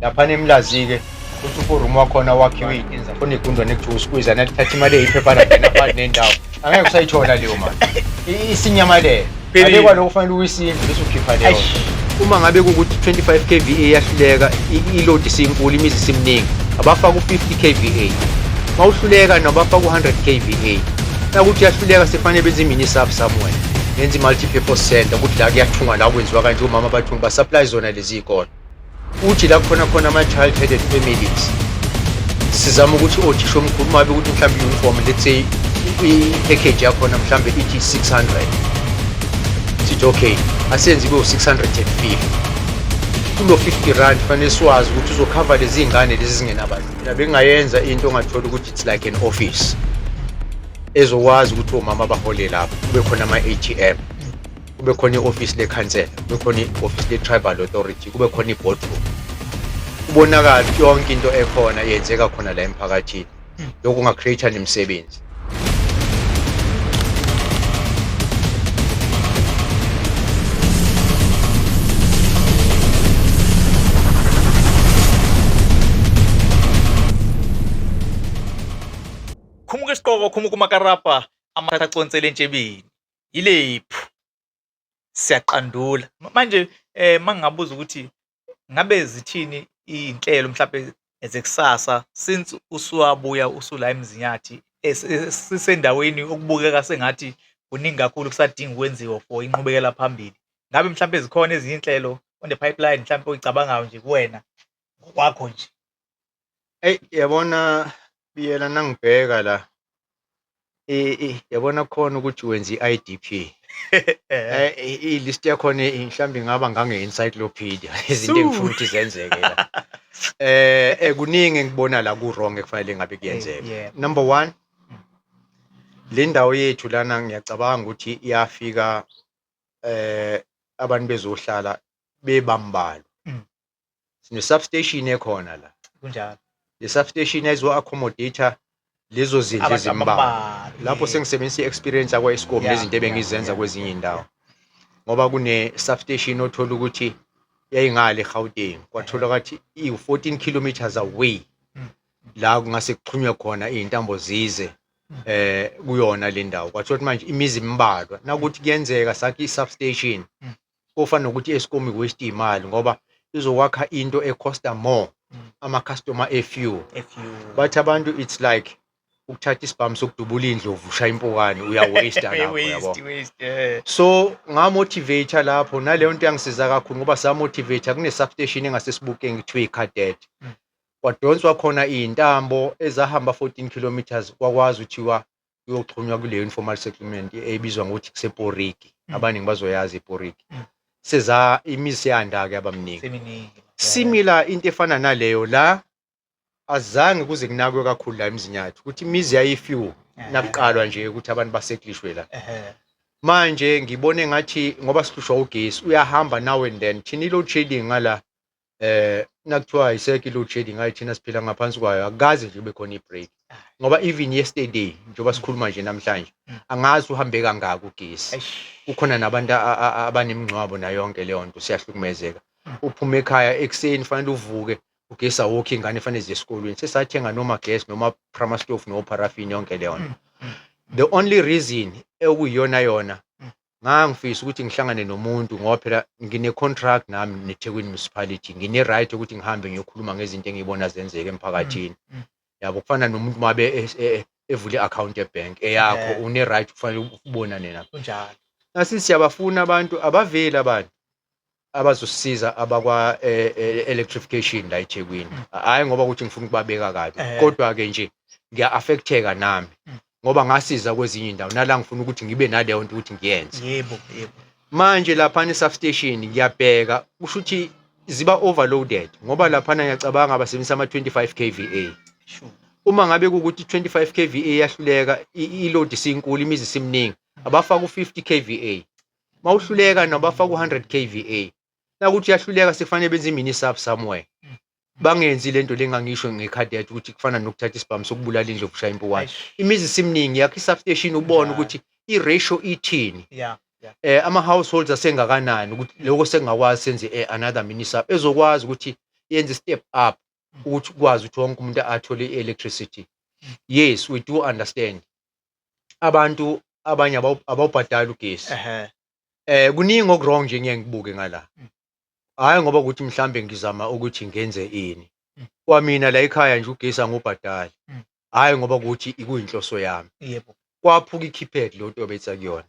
Laphana eMlazi-ke uthi uforum wakhona wakhiwe iy'tini zakhona igundwane ekuthiwa uskwiza nalithatha imali eyiphepha langena phakathi nendawo, angeke usayithola leyo mali, isinyamalele. Phela Ngale kwaloko kufanele uyisindlu bese ukhipha leyo. Eish. Uma ngabe kuwukuthi 25 kVA yahluleka, i-load isinkulu, imizi isiminingi, abafaka u-50 kVA. Mawuhluleka nabafaka u-100 kVA. Nakuthi yahluleka sekufanele benze i-mini sub somewhere. Benze i-multi-purpose center ukuthi la kuyathungwa, la kwenziwa kanje, omama bathunga, ba-supply zona lezi iy'kole. Uthi la khona khona ama-child headed families, sizama ukuthi othisha omkhulu uma ukuthi mhlawumbe i-uniform, let's say i-package yakhona mhlawumbe ithi 600, sithi okay, asenze ibe u-650. Kulo 50 rand fanele siwazi ukuthi uzokhava lezi ngane lezi zingenabantu. Mina bengingayenza into ongathola ukuthi it's like an office ezokwazi ukuthi omama bahole lapho, kube khona ama-ATM, kube khona i-office lekhansela, kube khona i-office le-tribal authority, kube khona i-boardroom, kubonakala ukuthi yonke into ekhona yenzeka khona la emphakathini. Lokhu kunga-create nemisebenzi. Khumuka isiqoko, khumuka umakarapa, amatha aconsele entshebeni. Yilephu siyaqandula manje. Mangingabuza ukuthi ngabe zithini iy'nhlelo mhlampe ezekusasa since usuwabuya usula eMzinyathi, sisendaweni okubukeka sengathi kuningi kakhulu kusadinga ukwenziwa for inqubekela phambili. Ngabe mhlampe zikhona ezinye iy'nhlelo on the pipeline mhlampe oyicabangayo nje kuwena ngokwakho nje? Eyi, yabona Biyela, nangibheka la, yabona khona ukuthi wenza i-IDP. I-list yakhona mhlawumbe ingaba ngange-encyclopedia izinto engifuna ukuthi zenzeke la. Kuningi engibona la ku-wrong ekufanele ngabe kuyenzeka. Number one, le ndawo yethu lana ngiyacabanga ukuthi iyafika abantu bezohlala bebambalwa. Sine-substation ekhona la. Kunjalo. Le substation ayizo-accommodate lezo zindlu Abantu ezimbalwa. abambalwa, Lapho sengisebenzisa i-experience yakwa-Eskom nezinto ebengizenza kwezinye iy'ndawo. Ngoba kune-substation othola ukuthi yayingale eGauteng, kwathola ukuthi iwu-14 kilometers away la kungase kuxhunywe khona iy'ntambo zize kuyona le ndawo. Kwathiwa ukuthi manje imizi imbalwa, nakuthi kuyenzeka sakhe i-substation, kofana nokuthi i-Eskom i-waste imali ngoba izokwakha into e-costa more, ama-customer e-few. A few. Bathi abantu it's like ukuthatha isibhamu sokudubula indlovu ushaya impukane, uya-waste lapho, yabo. Waste, waste, yeah. So ngamotivate lapho, naleyo nto yangisiza kakhulu ngoba samotivate kune substation engasesibukeng kuthiwa i-cadet. Kwadonswa khona iy'ntambo ezahamba 14 kilometers, kwakwazi uthiwa kuyoxhunywa kuleyo informal settlement ebizwa ngokuthi kusePoriki. Abaningi bazoyazi iPoriki. Seza imizi seyanda-ke abaminingi. Seminingi. Similar into efana naleyo la azange kuze kunakwe kakhulu la eMzinyathi ukuthi imizi yayi-few nakuqalwa nje ukuthi abantu baseklishwe la. Manje ngibone ngathi ngoba sihlushwa ugesi uyahamba now and then, thina i-load shedding ngala nakuthiwa ayisekho i-load shedding, hayi thina siphila ngaphansi kwayo, akukaze nje kube khona i-break. Ngoba even yesterday njengoba sikhuluma nje namhlanje, angazi uhambe kangaka ugesi. Kukhona nabantu abanemingcwabo nayo yonke leyo nto, siyahlukumezeka. Uphuma ekhaya ekuseni fanele uvuke, ugesi awukho, ingane fanele ziye esikolweni. Sesathenga noma gas noma primus stove no paraffin yonke leyo nto. The only reason ekuyiyona yona ngangifisa ukuthi ngihlangane nomuntu ngoba phela ngine-contract nami neThekwini Municipality, ngine-right ukuthi ngihambe ngiyokhuluma ngezinto engiyibona zenzeka emphakathini. Yabo, kufana nomuntu mabe evule i-account e-bank eyakho, une-right kufanele ubonane nabo. Kunjalo. Nasithi siyabafuna abantu, abaveli abantu abazosisiza abakwa electrification la eThekwini. Hhayi ngoba ukuthi ngifuna ukubabeka kabi, kodwa-ke nje ngiya-affecteka nami ngoba ngasiza kwezinye iy'ndawo, nala ngifuna ukuthi ngibe naleyo nto ukuthi ngiyenze. Yebo, yebo. Manje laphana e-substation ngiyabheka kusho ukuthi ziba overloaded ngoba laphana ngiyacabanga basebenzisa ama-25 kVA. Uma ngabe kuwukuthi 25 kVA yahluleka, i-load isinkulu, imizi isiminingi, abafaka u-50 kVA. Mawuhluleka nabafaka u-100 kVA. Nakuthi uyahluleka sekufanele benze i-mini sub somewhere. Bangenzi lento lengangisho ngekhadi ukuthi kufana nokuthatha isibhamu sokubulala indlovu ushaya impukane. Imizi isiminingi, yakho i-substation ubone ukuthi i-ratio ithini. Ama households asengakanani ukuthi lokho sengakwazi senze another mini sub ezokwazi ukuthi Yenze step up ukuthi ukwazi ukuthi wonke umuntu athole i-electricity. Yes, we do understand, abantu abanye abawubhadali ugesi. Kuningi oku-wrong nje ngiye ngibuke ngala. Hhayi, ngoba ukuthi mhlambe ngizama ukuthi ngenze ini. Kwamina la ekhaya nje ugesi angubhadali. Hhayi, ngoba ukuthi ikuyinhloso yami. Kwaphuka i-keypad lo tobetsa kuyona.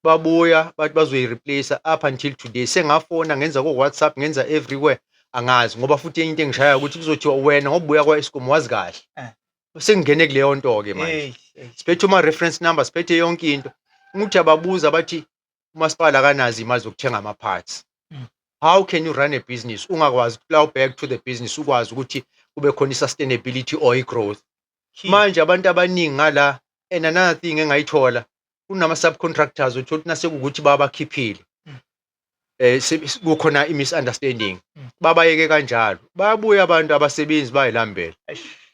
Babuya bathi bazoyi-replace, up until today sengafona, ngenza ko-WhatsApp, ngenza everywhere, angazi. Ngoba futhi enye into engishayayo ukuthi kuzothiwa wena ngoba ubuya kwa-Eskom wazi kahle. Sengingene kuleyo nto-ke manje. Hey, hey. Siphethe uma-reference number, siphethe yonke into. Ukuthi ababuza bathi umasipala akanazo imali zokuthenga ama-parts. How can you run a business ungakwazi plow back to the business, ukwazi ukuthi kube khona i-sustainability or i-growth? Key. Manje abantu abaningi ngala, and another thing engayithola, kunama-subcontractors, uthola ukuthi nasekuwukuthi babakhiphile, kukhona i-misunderstanding, babayeke kanjalo, bayabuya abantu abasebenzi bayilambela.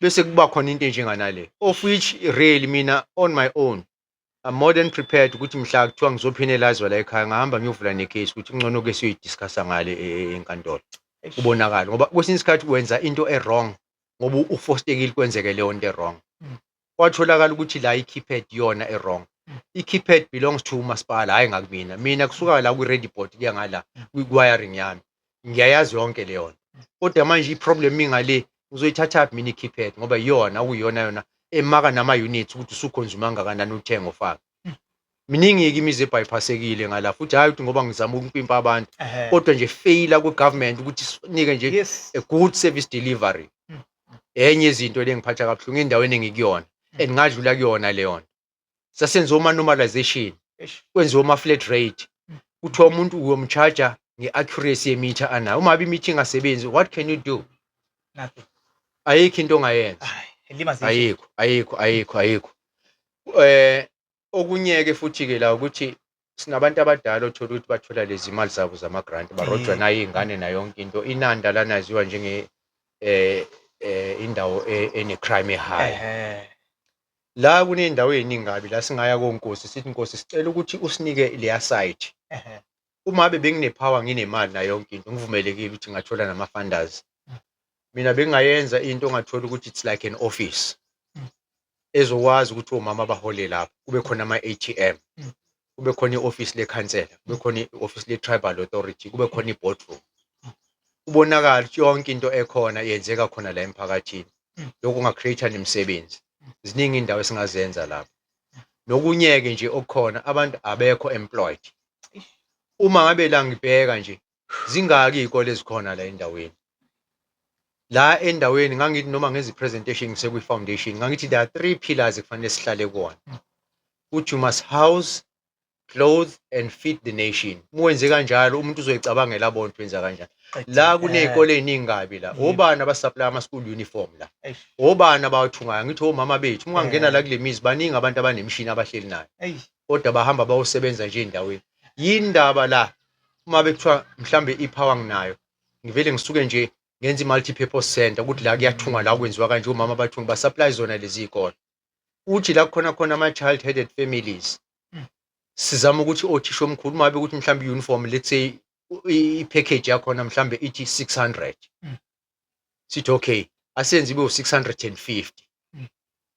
Bese kuba khona into enjenganale, of which really mina on my own I'm more than prepared ukuthi mhla kuthiwa ngizo-penalize la ekhaya, ngahamba ngiyovula ne-case ukuthi kungcono ke siyoyi-discussa ngale enkantolo. Kubonakala ngoba kwesinye isikhathi wenza into e-wrong ngoba u-forcekile kwenzeke leyo nto e-wrong. Kwatholakala ukuthi la i-keypad iyona e-wrong. I-keypad belongs to umasipala, hhayi ngakumina. Mina kusuka la kwi-ready board kuya ngala kwi-wiring yami, ngiyayazi yonke leyo nto. Kodwa manje i-problem ingale, ngizoyithathaphi mina i-keypad, ngoba iyona okuyiyona yona emaka nama-units ukuthi usu-consume kangakanani uthenga ufake. Miningi-ke imizi e-bypassekile ngala futhi, hhayi ukuthi ngoba ngizama ukumpimpa abantu, kodwa nje failure kwe-government ukuthi sinike nje a good service delivery. Enye izinto le engiphatha kabuhlungu endaweni engikuyona, and ngadlula kuyona leyo nto. Sasenziwa oma-normalization, kwenziwa oma-flat rate. Kuthiwa umuntu uyom-charge nge-accuracy yemitha anayo. Uma ngabe imitha ingasebenzi, what can you do? Nothing. Ayikho into ongayenza. Hayi, ilimaze. Ayikho, ayikho, ayikho, ayikho. Okunye-ke futhi-ke la ukuthi sinabantu abadala othola ukuthi bathola lezi imali zabo zama-grant, barojwa nayo iy'ngane nayo yonke into. Inanda lana yaziwa njenge indawo ene-crime e-high. La kuney'ndawo ey'ningi kabi la singaya koNkosi sithi, "Nkosi, sicela ukuthi usinike leya site." Uma ngabe bengine-power, nginemali nayo yonke into, ngivumelekile ukuthi ngingathola nama-funders. Mina bengingayenza into ongathola ukuthi it's like an office ezokwazi ukuthi omama bahole lapho, kube khona ama-ATM, kube khona i-office lekhansela, kube khona i-office le-tribal authority, kube khona i-boardroom. Kubonakale ukuthi yonke into ekhona yenzeka khona la emphakathini. Lokhu kunga-create nemisebenzi. Ziningi iy'ndawo esingazenza lapho. Nokunye-ke nje okukhona, abantu abekho employed. Uma ngabe la ngibheka nje, zingaki iy'kole ezikhona la endaweni? La endaweni ngangithi noma ngenza i-presentation ngisekwi-foundation, ngangithi there are three pillars ekufanele sihlale kuwona. Uthi you must house, clothe and feed the nation. Uma wenze kanjalo umuntu uzoyicabangela abone ukuthi wenza kanjani. La kuney'kole ey'ningi kabi la. Obani aba-supply ama-school uniform la? Obani abawathungayo? Ngithi omama bethu. Uma ungangena la kule mizi, baningi abantu abanemishini abahleli nayo. Kodwa bahamba bayosebenza nje ey'ndaweni. Yini indaba la uma bekuthiwa mhlambe i-power nginayo, ngivele ngisuke nje ngenze i-multi-purpose center ukuthi la kuyathungwa, la kwenziwa kanje, omama bathunga, ba-supply zona lezi y'kole. Uthi la kukhona khona ama-child headed families. Sizama ukuthi othisha omkhulu, uma ngabe ukuthi mhlambe i-uniform, let's say i-package yakhona mhlambe ithi 600. Sithi okay, asenze ibe u-650.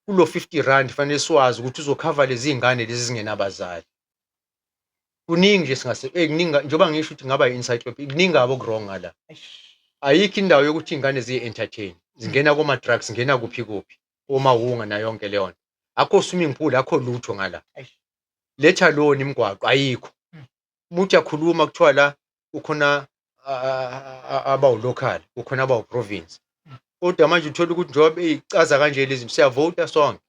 Kulo 50 rand fanele siwazi ukuthi uzo-cover lezi ngane lezi ezingenabazali. Kuningi nje singase kuningi, njengoba ngisho ukuthi ngaba i-encyclopedia, kuningi kabi oku-wrong ngala. Ayikho indawo yokuthi iy'ngane ziyi-entertain. Zingena koma-drugs, zingena kuphi kuphi, omawunga nayo yonke leyo nto. Akho swimming pool, akho lutho ngala. Let alone imigwaqo ayikho. Uma uthi uyakhuluma kuthiwa la kukhona abawu-local, kukhona abawu-province. Kodwa manje uthola ukuthi njengoba beyicaza kanje lezi zinto, siyavota sonke.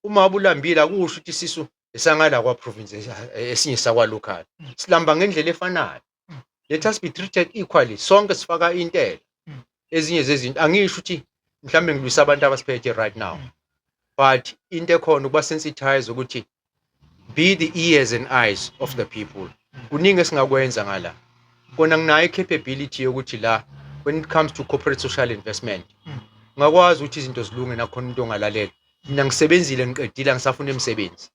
Uma ngabe ulambile akusho ukuthi isisu esangala kwa-province, esinye sakwa-local. Silamba ngendlela efanayo. Let us be treated equally. Sonke sifaka intela. Ezinye zezinto angisho ukuthi mhlambe ngilwisa abantu abasiphethe right now. But into ekhona ukuba sensitize ukuthi be the ears and eyes of the people. Kuningi esingakwenza ngala. Kona nginayo i-capability yokuthi la when it comes to corporate social investment, ngakwazi ukuthi izinto zilunge nakhona umuntu ongalalela. Mina ngisebenzile, ngiqedile, angisafuna imisebenzi.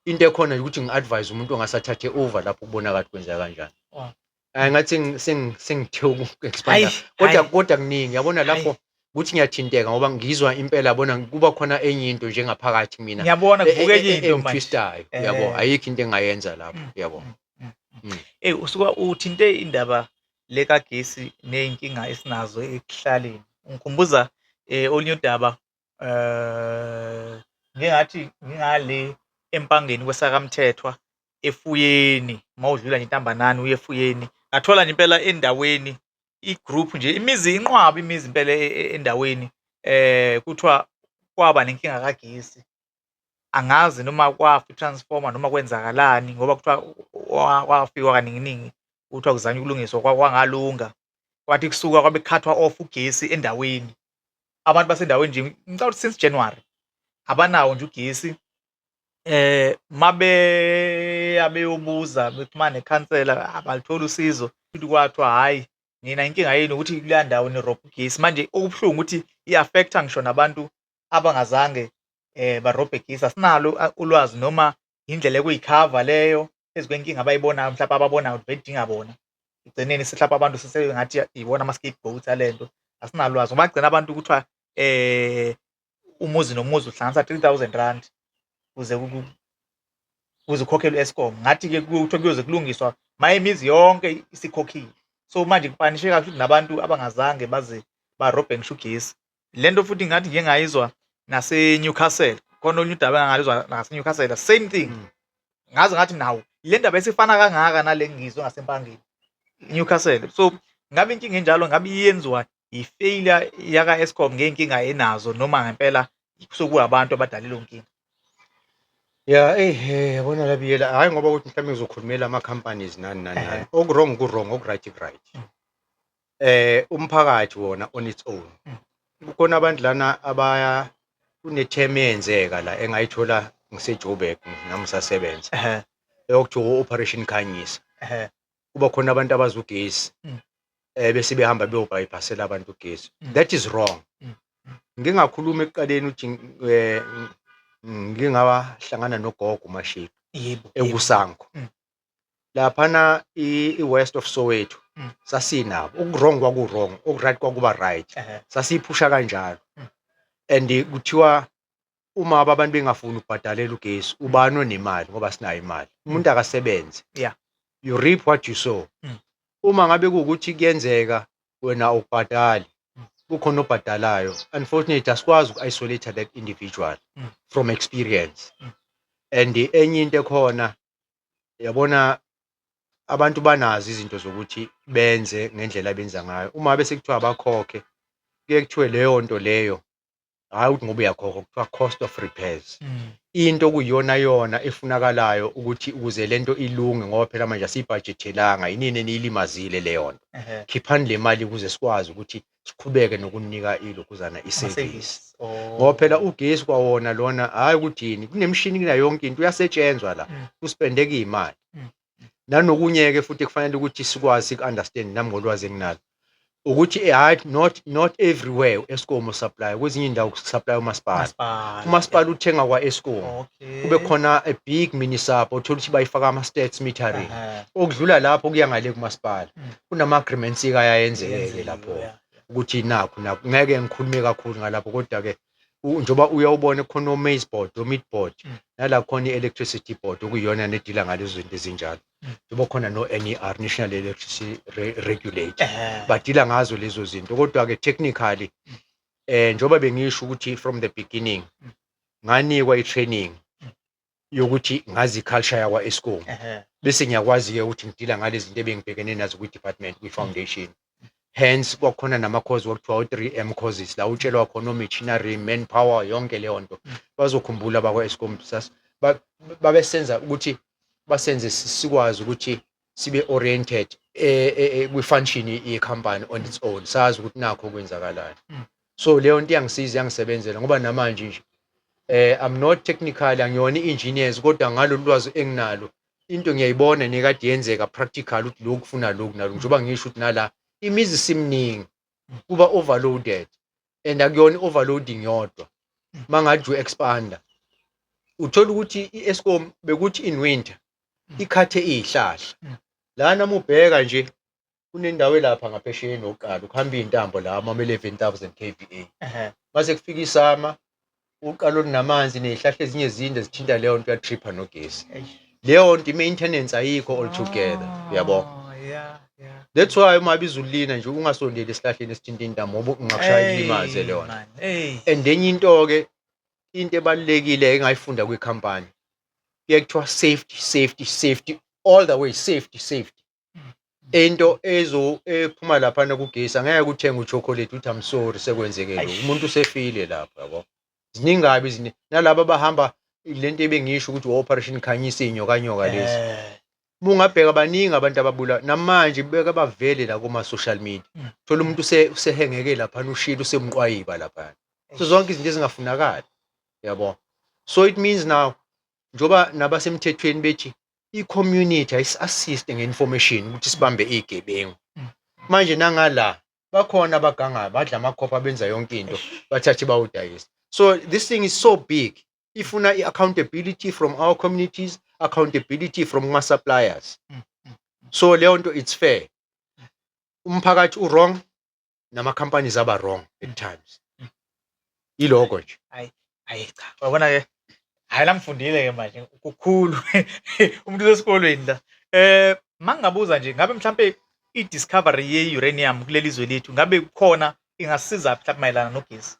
Into ekhona ukuthi ngi-advise umuntu ongasathathe over lapho kubonakala ukuthi kwenzeka kanjani. Wow. Hayi, ngathi sengithe uku-expanda, Hayi, kodwa hayi. kodwa kuningi, yabona, lapho ukuthi ngiyathinteka ngoba ngizwa impela, yabona, kuba khona enye into njengaphakathi kumina Ngiyabona kuvuka enye into manje. engitwistayo, yabo. Ayikho into engayenza lapho, yabo. Ey, usuka uthinte indaba lekagesi ney'nkinga esinazo ekuhlaleni. Ungikhumbuza olunye udaba, ngingathi ngingale eMpangeni kweSakamthethwa eFuyeni, mawudlula nje iNtambanani uye eFuyeni, ngathola nje impela endaweni i-group nje, imizi inqwaba, imizi impela endaweni, kuthiwa kwaba nenkinga kagesi. Angazi noma kwafa i-transformer noma kwenzakalani, ngoba kuthiwa kwafikwa kaninginingi, kuthiwa kuzanywa ukulungiswa, kwangalunga. Kwathi kusuka kwabe kukhathwa off ugesi endaweni. Abantu basendaweni nje, ngicabanga ukuthi since January abanawo nje ugesi. Mabeya beyobuza, bexhumana nekhansela, abalutholi usizo. Futhi kwathiwa hhayi, nina inkinga yenu ukuthi kuleya ndawo nirobha ugesi. Manje okubuhlungu ukuthi i-affect-a ngisho nabantu abangazange barobhe gesi. Asinalo ulwazi noma indlela yokuyikhava leyo phezu kwenkinga abayibonayo, mhlawumbe ababonayo ukuthi bedinga bona. Ekugcineni mhlawumbe abantu sesengathi ibona ama-scapegoats alento. Asinalo ulwazi ngoba bagcina abantu kuthiwa umuzi nomuzi uhlanganisa R3000 ukuze ukhokhelwe u-Eskom. Ngathi-ke kuthiwa kuyoze kulungiswa maye imizi yonke isikhokhile. So manje kupanisheka futhi nabantu abangazange baze barobhe ngisho ugesi. Lento futhi ngathi ngike ngayizwa nase-Newcastle, khona olunye udaba engangalizwa nase-Newcastle, same thing. Ngaze ngathi nawo le ndaba esifana kangaka nale ngizwe ngaseMpangeni, Newcastle. So ngabe inkinga enjalo ngabe iyenziwa i-failure yaka-Eskom ngey'nkinga enazo, noma ngempela kusuke kuyabantu abadala leyo nkinga? Ya, eyi, yabona la, Biyela, hhayi, ngoba ukuthi mhlawumbe ngizokhulumela ama-companies nani nani nani. Oku-wrong ku-wrong, oku-right ku-right. Umphakathi wona on its own. Kukhona abantu lana abaya kune-term eyenzeka la engayithola ngise-Joburg nami ngisasebenza, eyokuthiwa o-Operation Khanyisa. Kuba khona abantu abazi ugesi, bese behamba beyobypassela abantu ugesi. That is wrong. Ngingakhuluma ekuqaleni ukuthi ngingahlangana nogogo uMashilo ekuSango. Laphana i-west of Soweto sasinabo. Oku-wrong kwaku-wrong, oku-right kwakuba right. Sasiyiphusha kanjalo. And kuthiwa uma abantu bengafuni ukubhadalela ugesi, ubani onemali, ngoba sinayo imali. Umuntu akasebenze. You reap what you sow. Uma ngabe kuwukuthi kuyenzeka wena awubhadali, kukhona obhadalayo. Unfortunately, asikwazi uku-isolate that individual from experience. And enye into ekhona, yabona, abantu banazo izinto zokuthi benze ngendlela abenza ngayo. Uma bese kuthiwa abakhokhe, kuye kuthiwe leyo nto leyo, hhayi ukuthi ngoba uyakhokha, kuthiwa cost of repairs. Into okuyiyona yona efunakalayo ukuthi ukuze lento ilunge, ngoba phela manje asiyibhajethelanga, inini eniyilimazile leyo nto. Khiphani le mali ukuze sikwazi ukuthi siqhubeke nokunika ilokhuzana, i-service. Ama-service. Oh. Ngoba phela ugesi kwawona lona, hhayi ukuthi yini, kunemishini, kunayo yonke into, uyasetshenzwa la, kuspendeka iy'mali. Nanokunye-ke futhi kufanele ukuthi sikwazi uku-understand, nami ngolwazi enginalo, ukuthi hhayi, not everywhere u-Eskom supply, kwezinye iy'ndawo supply umasipala. Masipala. Umasipala uthenga kwa-Eskom. Kube khona a big municipal, uthola ukuthi bayifaka ama-stats metering. Okudlula lapho kuya ngale kumasipala. Kunama-agreements-ke ayayenzeke Yenziwe, lapho ukuthi nakhu nakhu. Ngeke ngikhulume kakhulu ngalapho, kodwa-ke njengoba uyawubona khona o-maize board, o-meat board, nala khona i-electricity board okuyiyona nedila ngalezo zinto ezinjalo. Njengoba khona no-NER, National Electricity Regulator. Badila ngazo lezo zinto, kodwa-ke technically, njengoba bengisho ukuthi from the beginning nganikwa i-training yokuthi ngazi i-culture yakwa-Eskom. Bese ngiyakwazi-ke ukuthi ngidila ngalezi zinto ebengibhekene nazo kwi-department, kwi-foundation. Hence kwakukhona nama-course kwakuthiwa o-3M courses, la utshelwa khona o-machinery, manpower, yonke leyo nto. Bazokhumbula bakwa-Eskom babesenza ukuthi basenze sikwazi ukuthi sibe oriented kwi-function ye-company on its own, sazi ukuthi nakho okwenzakalayo. So leyo nto iyangisiza, iyangisebenzela, ngoba namanje nje I'm not technical, angiyona i-engineers, kodwa ngalolu lwazi enginalo into ngiyayibona nekade yenzeka practical ukuthi lokhu kufuna lokhu nalokhu. Njengoba ngisho ukuthi nala imizi simningi, kuba overloaded, and akuyona i-overloading yodwa. Mangathi u-expanda, uthola ukuthi i-Eskom bekuthi in winter ikhathe iy'hlahla lana, uma ubheka nje. Kunendawo elapha ngaphesheya enoqala kuhamba iy'ntambo la ama-11,000 kVA. Mase kufika isama, uqala olunamanzi ney'hlahla ezinye zinde zithinta leyo nto, uyatripha nogesi. Leyo nto i-maintenance ayikho altogether, uyabo. That's why uma izulu lina nje ungasondeli esihlahleni esithinta intambo, ngoba ungakushaya ilimaze leyo nto. And enye into-ke, into ebalulekile engayifunda kwikhampani, kuye kuthiwa safety, safety, safety, all the way, safety, safety. Into ezo ephuma laphana kugesi, angeke uthenge u-chocolate uthi I'm sorry, sekwenzeke lokhu. Umuntu usefile lapho, yabo. Ziningi kabi izinto, nalaba abahamba lento ebengisho ukuthi o-Operation Khanyisa, iy'nyokanyoka lezi. Uma ungabheka baningi abantu ababulawa namanje, beke bavele la kuma-social media. Thola umuntu usehengeke laphana, ushile, usemqwayiba laphana. So zonke izinto ezingafunakali, yabo. So it means now, njoba nabasemthethweni bethi i-community ayisi-assist nge-information ukuthi sibambe iy'gebengu. Manje nangala bakhona abagangayo, badla amakhopha, benza yonke into, bathathe bawudayisa. So this thing is so big. Ifuna i-accountability from our communities, accountability from kuma-suppliers. So leyo nto it's fair. Umphakathi u-wrong, nama-companies aba wrong at times. Iloko nje. Hayi cha, uyabona ke, hhayi la ngifundile ke manje kukhulu, umuntu usesikolweni la. Mangingabuza nje, ngabe mhlampe i-discovery ye-uranium kuleli zwe lethu, ngabe kukhona ingasisiza mhlawumbe mayelana nogesi?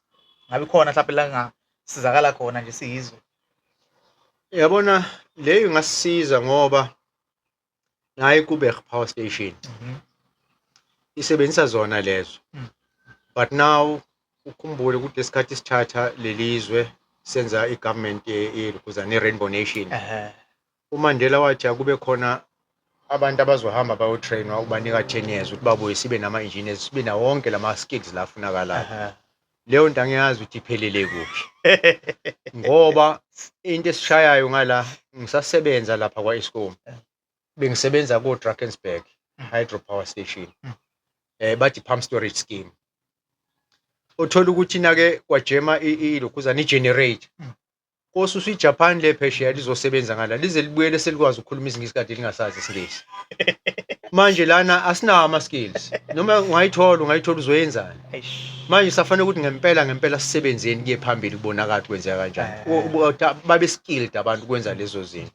Ngabe khona mhlawumbe la ngasizakala khona nje siyizwe? Yabona, leyo ingasisiza ngoba nayo iKoeberg Power Station isebenzisa zona lezo. But now ukhumbule ukuthi lesikhathi sithatha lelizwe senza i-government yelokhuzana i-Rainbow Nation. UMandela wathi akube khona abantu abazohamba bayotrainwa, ubanika 10 years ukuthi babuye sibe nama-engineers, sibe nawo wonke lama skills la afunakalayo. Leyo nto angiyazi ukuthi iphelele kuphi. Ngoba into esishayayo ngala, ngisasebenza lapha kwa-Eskom. Bengisebenza ko-Drakensberg Hydropower Station. Bathi pump storage scheme. Uthola ukuthi nake kwajema ilokhuzana i-generator. Kosusa iJapan le phesheya lizosebenza ngala, lize libuyele selikwazi ukukhuluma isiNgisi kade lingasazi isiNgisi. Manje lana asinawo ama-skills. Noma ungayithola, ungayithola uzoyenzani? Manje safanele ukuthi ngempela ngempela sisebenzeni kuye phambili, kubonakala ukuthi kwenzeka kanjani. Babe skilled abantu kwenza lezo zinto.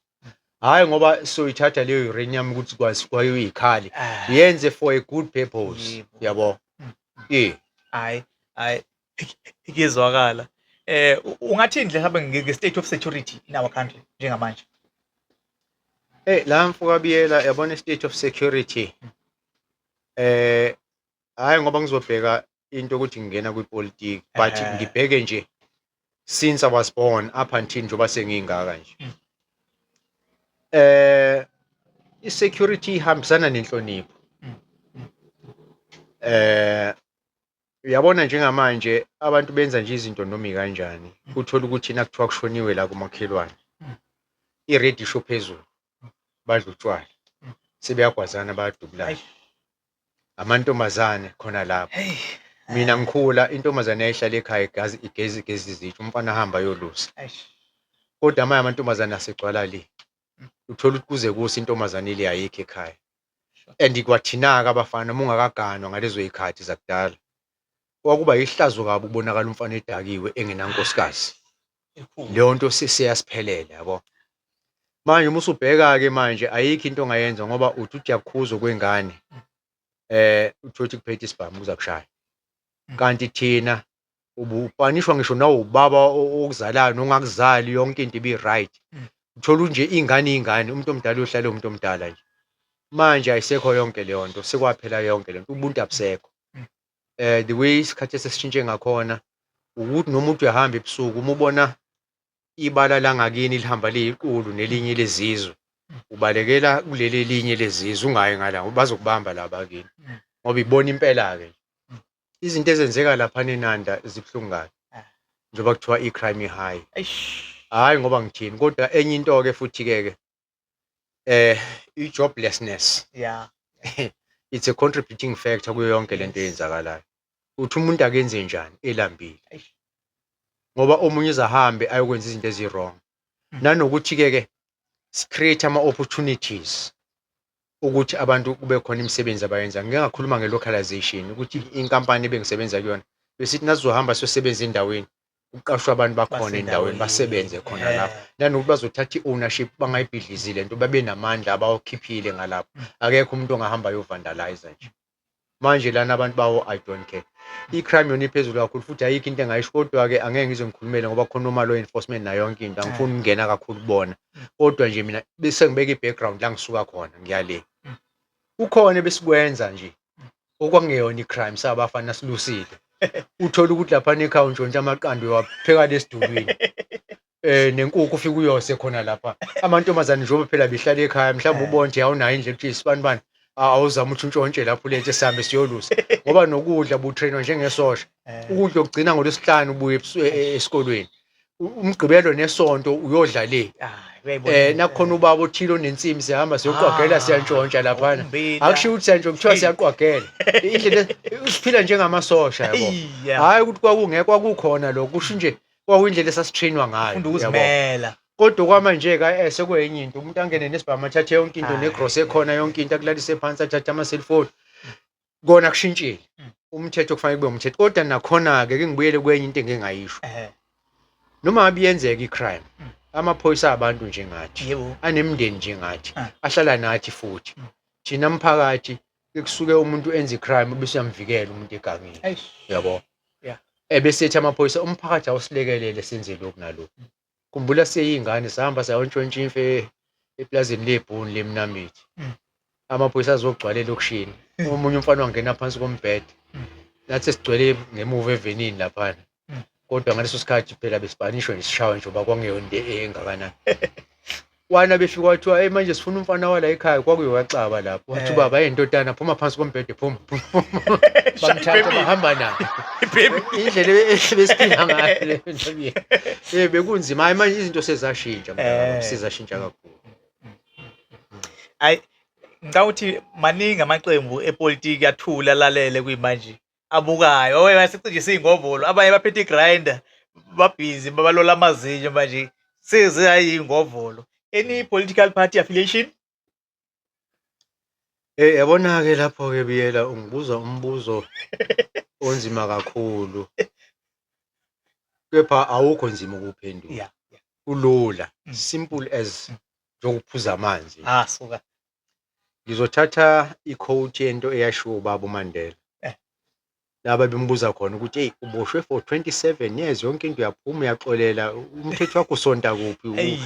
Hhayi ngoba soyithatha leyo uranium ukuthi kwazi kwayo iyikhali. Yenze for a good purpose. Yabo. Hayi, hayi, kuyezwakala. Ungathini nje mhlawumbe nge-state of security in our country njengamanje? La mfoka Biyela, yabona, state of security. Hayi ngoba ngizobheka into ukuthi ngingena kwipolitiki, but ngibheke nje since I was born up until njengoba sengingaka nje. I-security ihambisana nenhlonipho. Uyabona njengamanje abantu benza nje izinto noma ikanjani. Uthola ukuthi nakuthiwa kushoniwe la kumakhelwane. I-radio isho phezulu. Badla utshwala. Sebeyagwazana, bayadubulana. Amantombazane khona lapho. Mina ngikhula intombazane yayihlala ekhaya igazi igezi igezi izitsha, umfana ahamba ayolusa. Kodwa manje amantombazane asegcwala le. Uthola ukuthi kuze kuse intombazane ile ayikho ekhaya. And kwathina-ke abafana, uma ungakaganwa ngalezo y'khathi zakudala, kwakuba yihlazo kabi ukubonakala umfana edakiwe engenankosikazi. Leyo nto seyasiphelela, yabo. Manje uma usubheka-ke manje ayikho into ongayenza ngoba uthi uthi uyakhuza okwengane, uthole ukuthi kuphethe isibhamu kuza kushaya. Kanti thina ubupanishwa ngisho nawubaba okuzalayo nongakuzali, yonke into ibi-right. Uthola nje ingane ingane, umuntu omdala uyohlala umuntu omdala nje. Manje ayisekho yonke leyo nto, sekwaphela yonke lento, ubuntu abusekho. The way isikhathi esesishintshe ngakhona ukuthi noma uthi uyahamba ebusuku, uma ubona ibala langakini lihamba liyiqulu nelinye lezizwe, ubalekela kuleli elinye lezizwe, ungayi ngala ngoba bazokubamba la bakini. Ngoba ibona impela-ke izinto ezenzeka laphana eNanda zibuhlungu kabi. Njengoba kuthiwa i-crime i-high. Hhayi ngoba ngithini, kodwa enye into-ke futhi-ke ke i-joblessness. It's a contributing factor kuyo yonke lento eyenzakalayo. Uthi umuntu akenze njani elambile? Ngoba omunye uzahambe ayokwenza izinto ezi-wrong. Nanokuthi-ke ke si-create ama-opportunities. Ukuthi abantu kube khona imisebenzi abayenza. Ngike ngakhuluma nge-localization ukuthi inkampani ebengisebenza kuyona besithi nasizohamba siyosebenza endaweni, kuqashwe abantu bakhona endaweni basebenze khona lapho, nanokuthi bazothatha i-ownership, bangayibhidlizi lento, babe namandla abawakhiphile ngalapho. Akekho umuntu ongahamba ayo-vandalize nje. Manje lana abantu bawo, I don't care. I-crime yona iphezulu kakhulu futhi ayikho into engayisho, kodwa-ke angeke ngize ngikhulumele ngoba khona oma-law enforcement nayo yonke into, angifuni ukungena kakhulu kubona. Kodwa nje mina bese ngibeka i-background la ngisuka khona ngiyale. Kukhona ebesikwenza nje okwakungeyona i-crime, sabafana silusile. Uthole ukuthi laphana ekhaya untshontsha amaqanda, uyawapheka lesidulwini. Nenkukhu ufike uyose khona lapha. Amantombazane njengoba phela behlala ekhaya, mhlawumbe ubone nje awunayo indlela ukuthi isibani bani, awuzama ukuthi untshontshe lapho ulethe sihambe siyolusa. Ngoba nokudla butrainwa njengesosha. Ukudla okugcina ngoLwesihlanu ubuye esikolweni. UMgqibelo nesonto uyodla le. Ah, uyayibona. Nakukhona ubaba othile onensimbi, siyahamba siyoqwagela, siyantshontsha laphana. Ummbila. Akushiwo ukuthi siyantshontsha, kuthiwa siyaqwagela. Indlela siphila njengamasosha, yabo. Hhayi ukuthi kwakungekho, kwakukhona lokho, kusho nje kwakuyindlela esasitrainwa ngayo. Ufunda Yabo. ukuzimela. Kodwa kwamanje ka sekuyenye into, umuntu angene nesibhamu athathe yonke into, negrosa ekhona yonke into, akulalise phansi athathe ama-cellphone. Kona kushintshile. Umthetho kufanele kube umthetho. Kodwa nakhona-ke ke ngibuyele kwenye into engingayisho. Noma ngabe iyenzeka i-crime, amaphoyisa abantu njengathi, anemindeni njengathi, ahlala nathi futhi. Thina mphakathi kusuke umuntu enza i-crime bese uyamvikela umuntu egangeni. Yabo. Ebese ethi amaphoyisa, umphakathi awusilekelele senze lokhu nalokhu. Khumbula siyingane sahamba sayontshontsha imfe eplazini lebhuni lemnambithi. Amaphoyisa azogcwala elokishini. Omunye umfana wangena phansi kombhede. Nathi sigcwele ngemuva evenini laphana. Kodwa ngaleso sikhathi phela besipanishwe nje, sishawe nje ngoba kwakungeyona into engakanani. Wana befika kwathiwa, hey, manje sifuna umfana wala ekhaya, kwakuyowaxaba lapho. Wathi ubaba, hey ndodana, phuma phansi kombhede, phuma, phuma. Bamthatha bahamba naye. Indlela ebesiphila ngayo le nto. Bekunzima. Hayi, manje izinto sezashintsha, mntakababa, sezashintsha kakhulu. Hayi, ngicabanga ukuthi maningi amaqembu epolitiki athule alalele kuyimanje, abukayo. Owe basicije siyingovolo, abanye baphethe igrinder, babhizi babalola amazinyo manje seze ayingovolo. Any political party affiliation? Yabona-ke lapho-ke Biyela, ungibuza umbuzo onzima kakhulu. Kepha awukho nzima ukuwuphendula. Kulula, simple as njengokuphuza amanzi. Ah, suka. Ngizothatha i-quote yento eyashiwo ubaba uMandela. Laba bembuza khona ukuthi, hey, uboshwe for 27 years, yonke into uyaphuma uyaxolela, umthetho wakho usonta kuphi?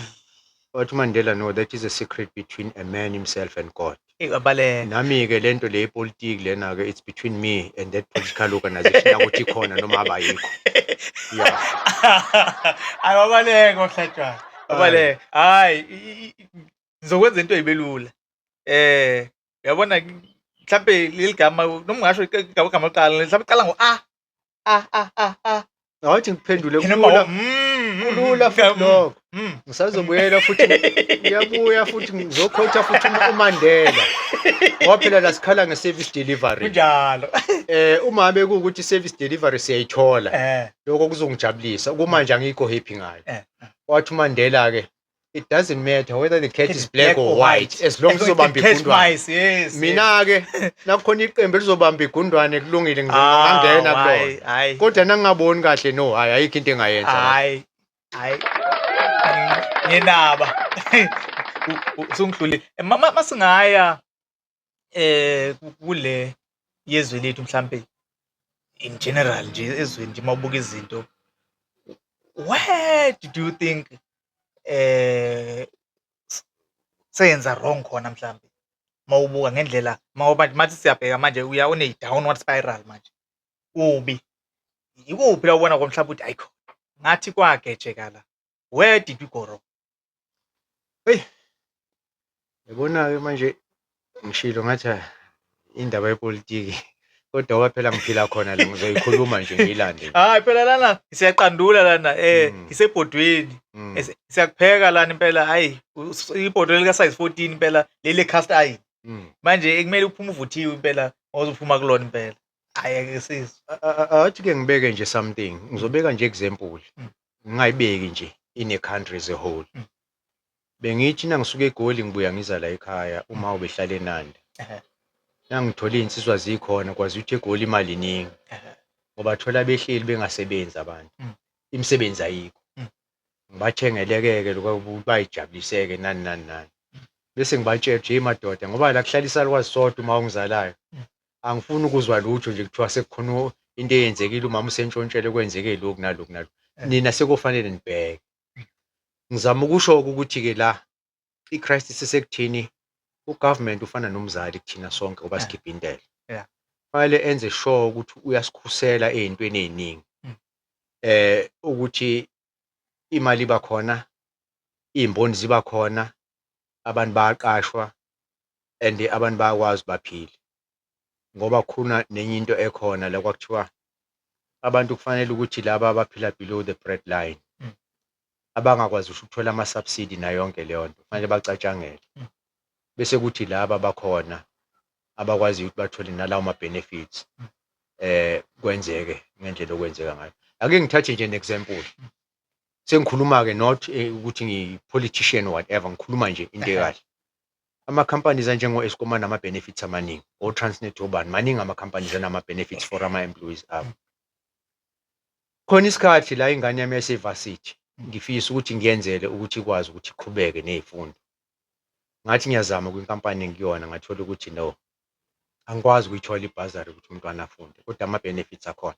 Wathi uMandela, no, that is a secret between a man himself and God. Eyi, wabaleka. Nami-ke lento le yepolitiki lena-ke, it's between me and that political organization yakuthi ikhona noma abayikho. Yeah. Hayi, wabaleka oHlatshwayo. Wabaleka. Hayi, ngizokwenza into eyibelula. Uyabona mhlambe leli gama, noma ungasho igama lokuqala, mhlambe iqala ngo A A A A A. Awuthi ngiphendule, Noma kulula. Kulula futhi lokho. Ngisazobuyela futhi, ngiyabuya futhi ngizokhotha futhi uMandela. Ngoba phela la sikhala nge-service delivery. Kunjalo. Uma ngabe kuwukuthi i-service delivery siyayithola, lokho kuzongijabulisa. Kumanje angikho happy ngayo. Wathi uMandela ke, it doesn't matter whether the cat is black or white, as long as izobamba Catch igundwane. mice, yes. Mina ke nakukhona iqembu elizobamba igundwane, kulungile, ngingangena kulona. Hayi, hayi. Kodwa nangingaboni kahle, no, hayi, ayikho into engayenza lapho. Hayi. Hayi. Nginaba. Usungidlulile. Masingaya kule yezwe lethu, mhlambe in general nje ezweni nje, mawubuka izinto, where did you think senza wrong khona, mhlambe mawubuka ngendlela mawuba mathi siyabheka manje uya on a downward spiral manje, kubi ikuphi la ubona mhlawumbe ukuthi ayikho ngathi kwagejeka la, where did we go wrong? Hey. Yabona-ke manje ngishilo ngathi, ah, indaba yepolitiki, kodwa ngoba phela ngiphila khona la, ngizoyikhuluma nje ngiyilande. Hayi phela lana siyaqandula lana, isebhodweni. Siyakupheka lana impela, hayi, ibhodo lika size 14 impela leli cast iron. Manje kumele uphume uvuthiwe impela ozophuma kulona impela. Hayi, ake sizwe. Athi ke ngibeke nje something, ngizobeka nje example. Ngingayibeki nje in a country as a whole. Bengithi nangisuka eGoli ngibuya ngiza la ekhaya uma ubehlala eNanda. Nangithola iy'nsizwa zikhona kwazi ukuthi eGoli imali iningi. Ngoba thola behleli bengasebenzi abantu. Imisebenzi ayikho. Ngibathengeleke-ke lokho bayijabuliseke nani nani nani. Bese ngibatshela ukuthi hey madoda ngoba la kuhlala isalukwazi sodwa uma ungizalayo. Angifuni ukuzwa lutho nje kuthiwa sekukhona into eyenzekile umama usentshontshele kwenzeke lokhu nalokhu nalokhu. Nina sekufanele nibheke. Ngizama ukusho ukuthi-ke la i-crisis isekuthini u-government ufana nomzali kuthina sonke ngoba sikhipha intela. Fanele enze sure ukuthi uyasikhusela ey'ntweni ey'ningi. Ukuthi imali iba khona, iy'mboni ziba khona, abantu bayaqashwa and abantu bayakwazi baphile. Ngoba khona nenye into ekhona la kwakuthiwa abantu kufanele ukuthi laba abaphila below the bread line abangakwazi usho ukuthola ama-subsidy nayo yonke leyo nto kufanele bacatshangelwe. Bese kuthi laba abakhona abakwaziyo ukuthi bathole nalawo ma-benefits kwenzeke ngendlela okwenzeka ngayo. Ake ngithathe nje an-example. Sengikhuluma-ke not ukuthi ngiyi-politician or whatever, ngikhuluma nje into ekahle. Ama-companies anjengo-Eskom anama-benefits amaningi, o-Transnet obani, maningi ama-companies anama-benefits for ama-employees abo. Khona isikhathi la ingane yami yayise-varsity, ngifisa ukuthi ngiyenzele ukuthi ikwazi ukuthi iqhubeke ney'fundo. Ngathi ngiyazama kwinkampani engikuyona ngathola ukuthi no, angikwazi ukuyithola ibhazari ukuthi umntwana afunde, kodwa ama-benefits akhona.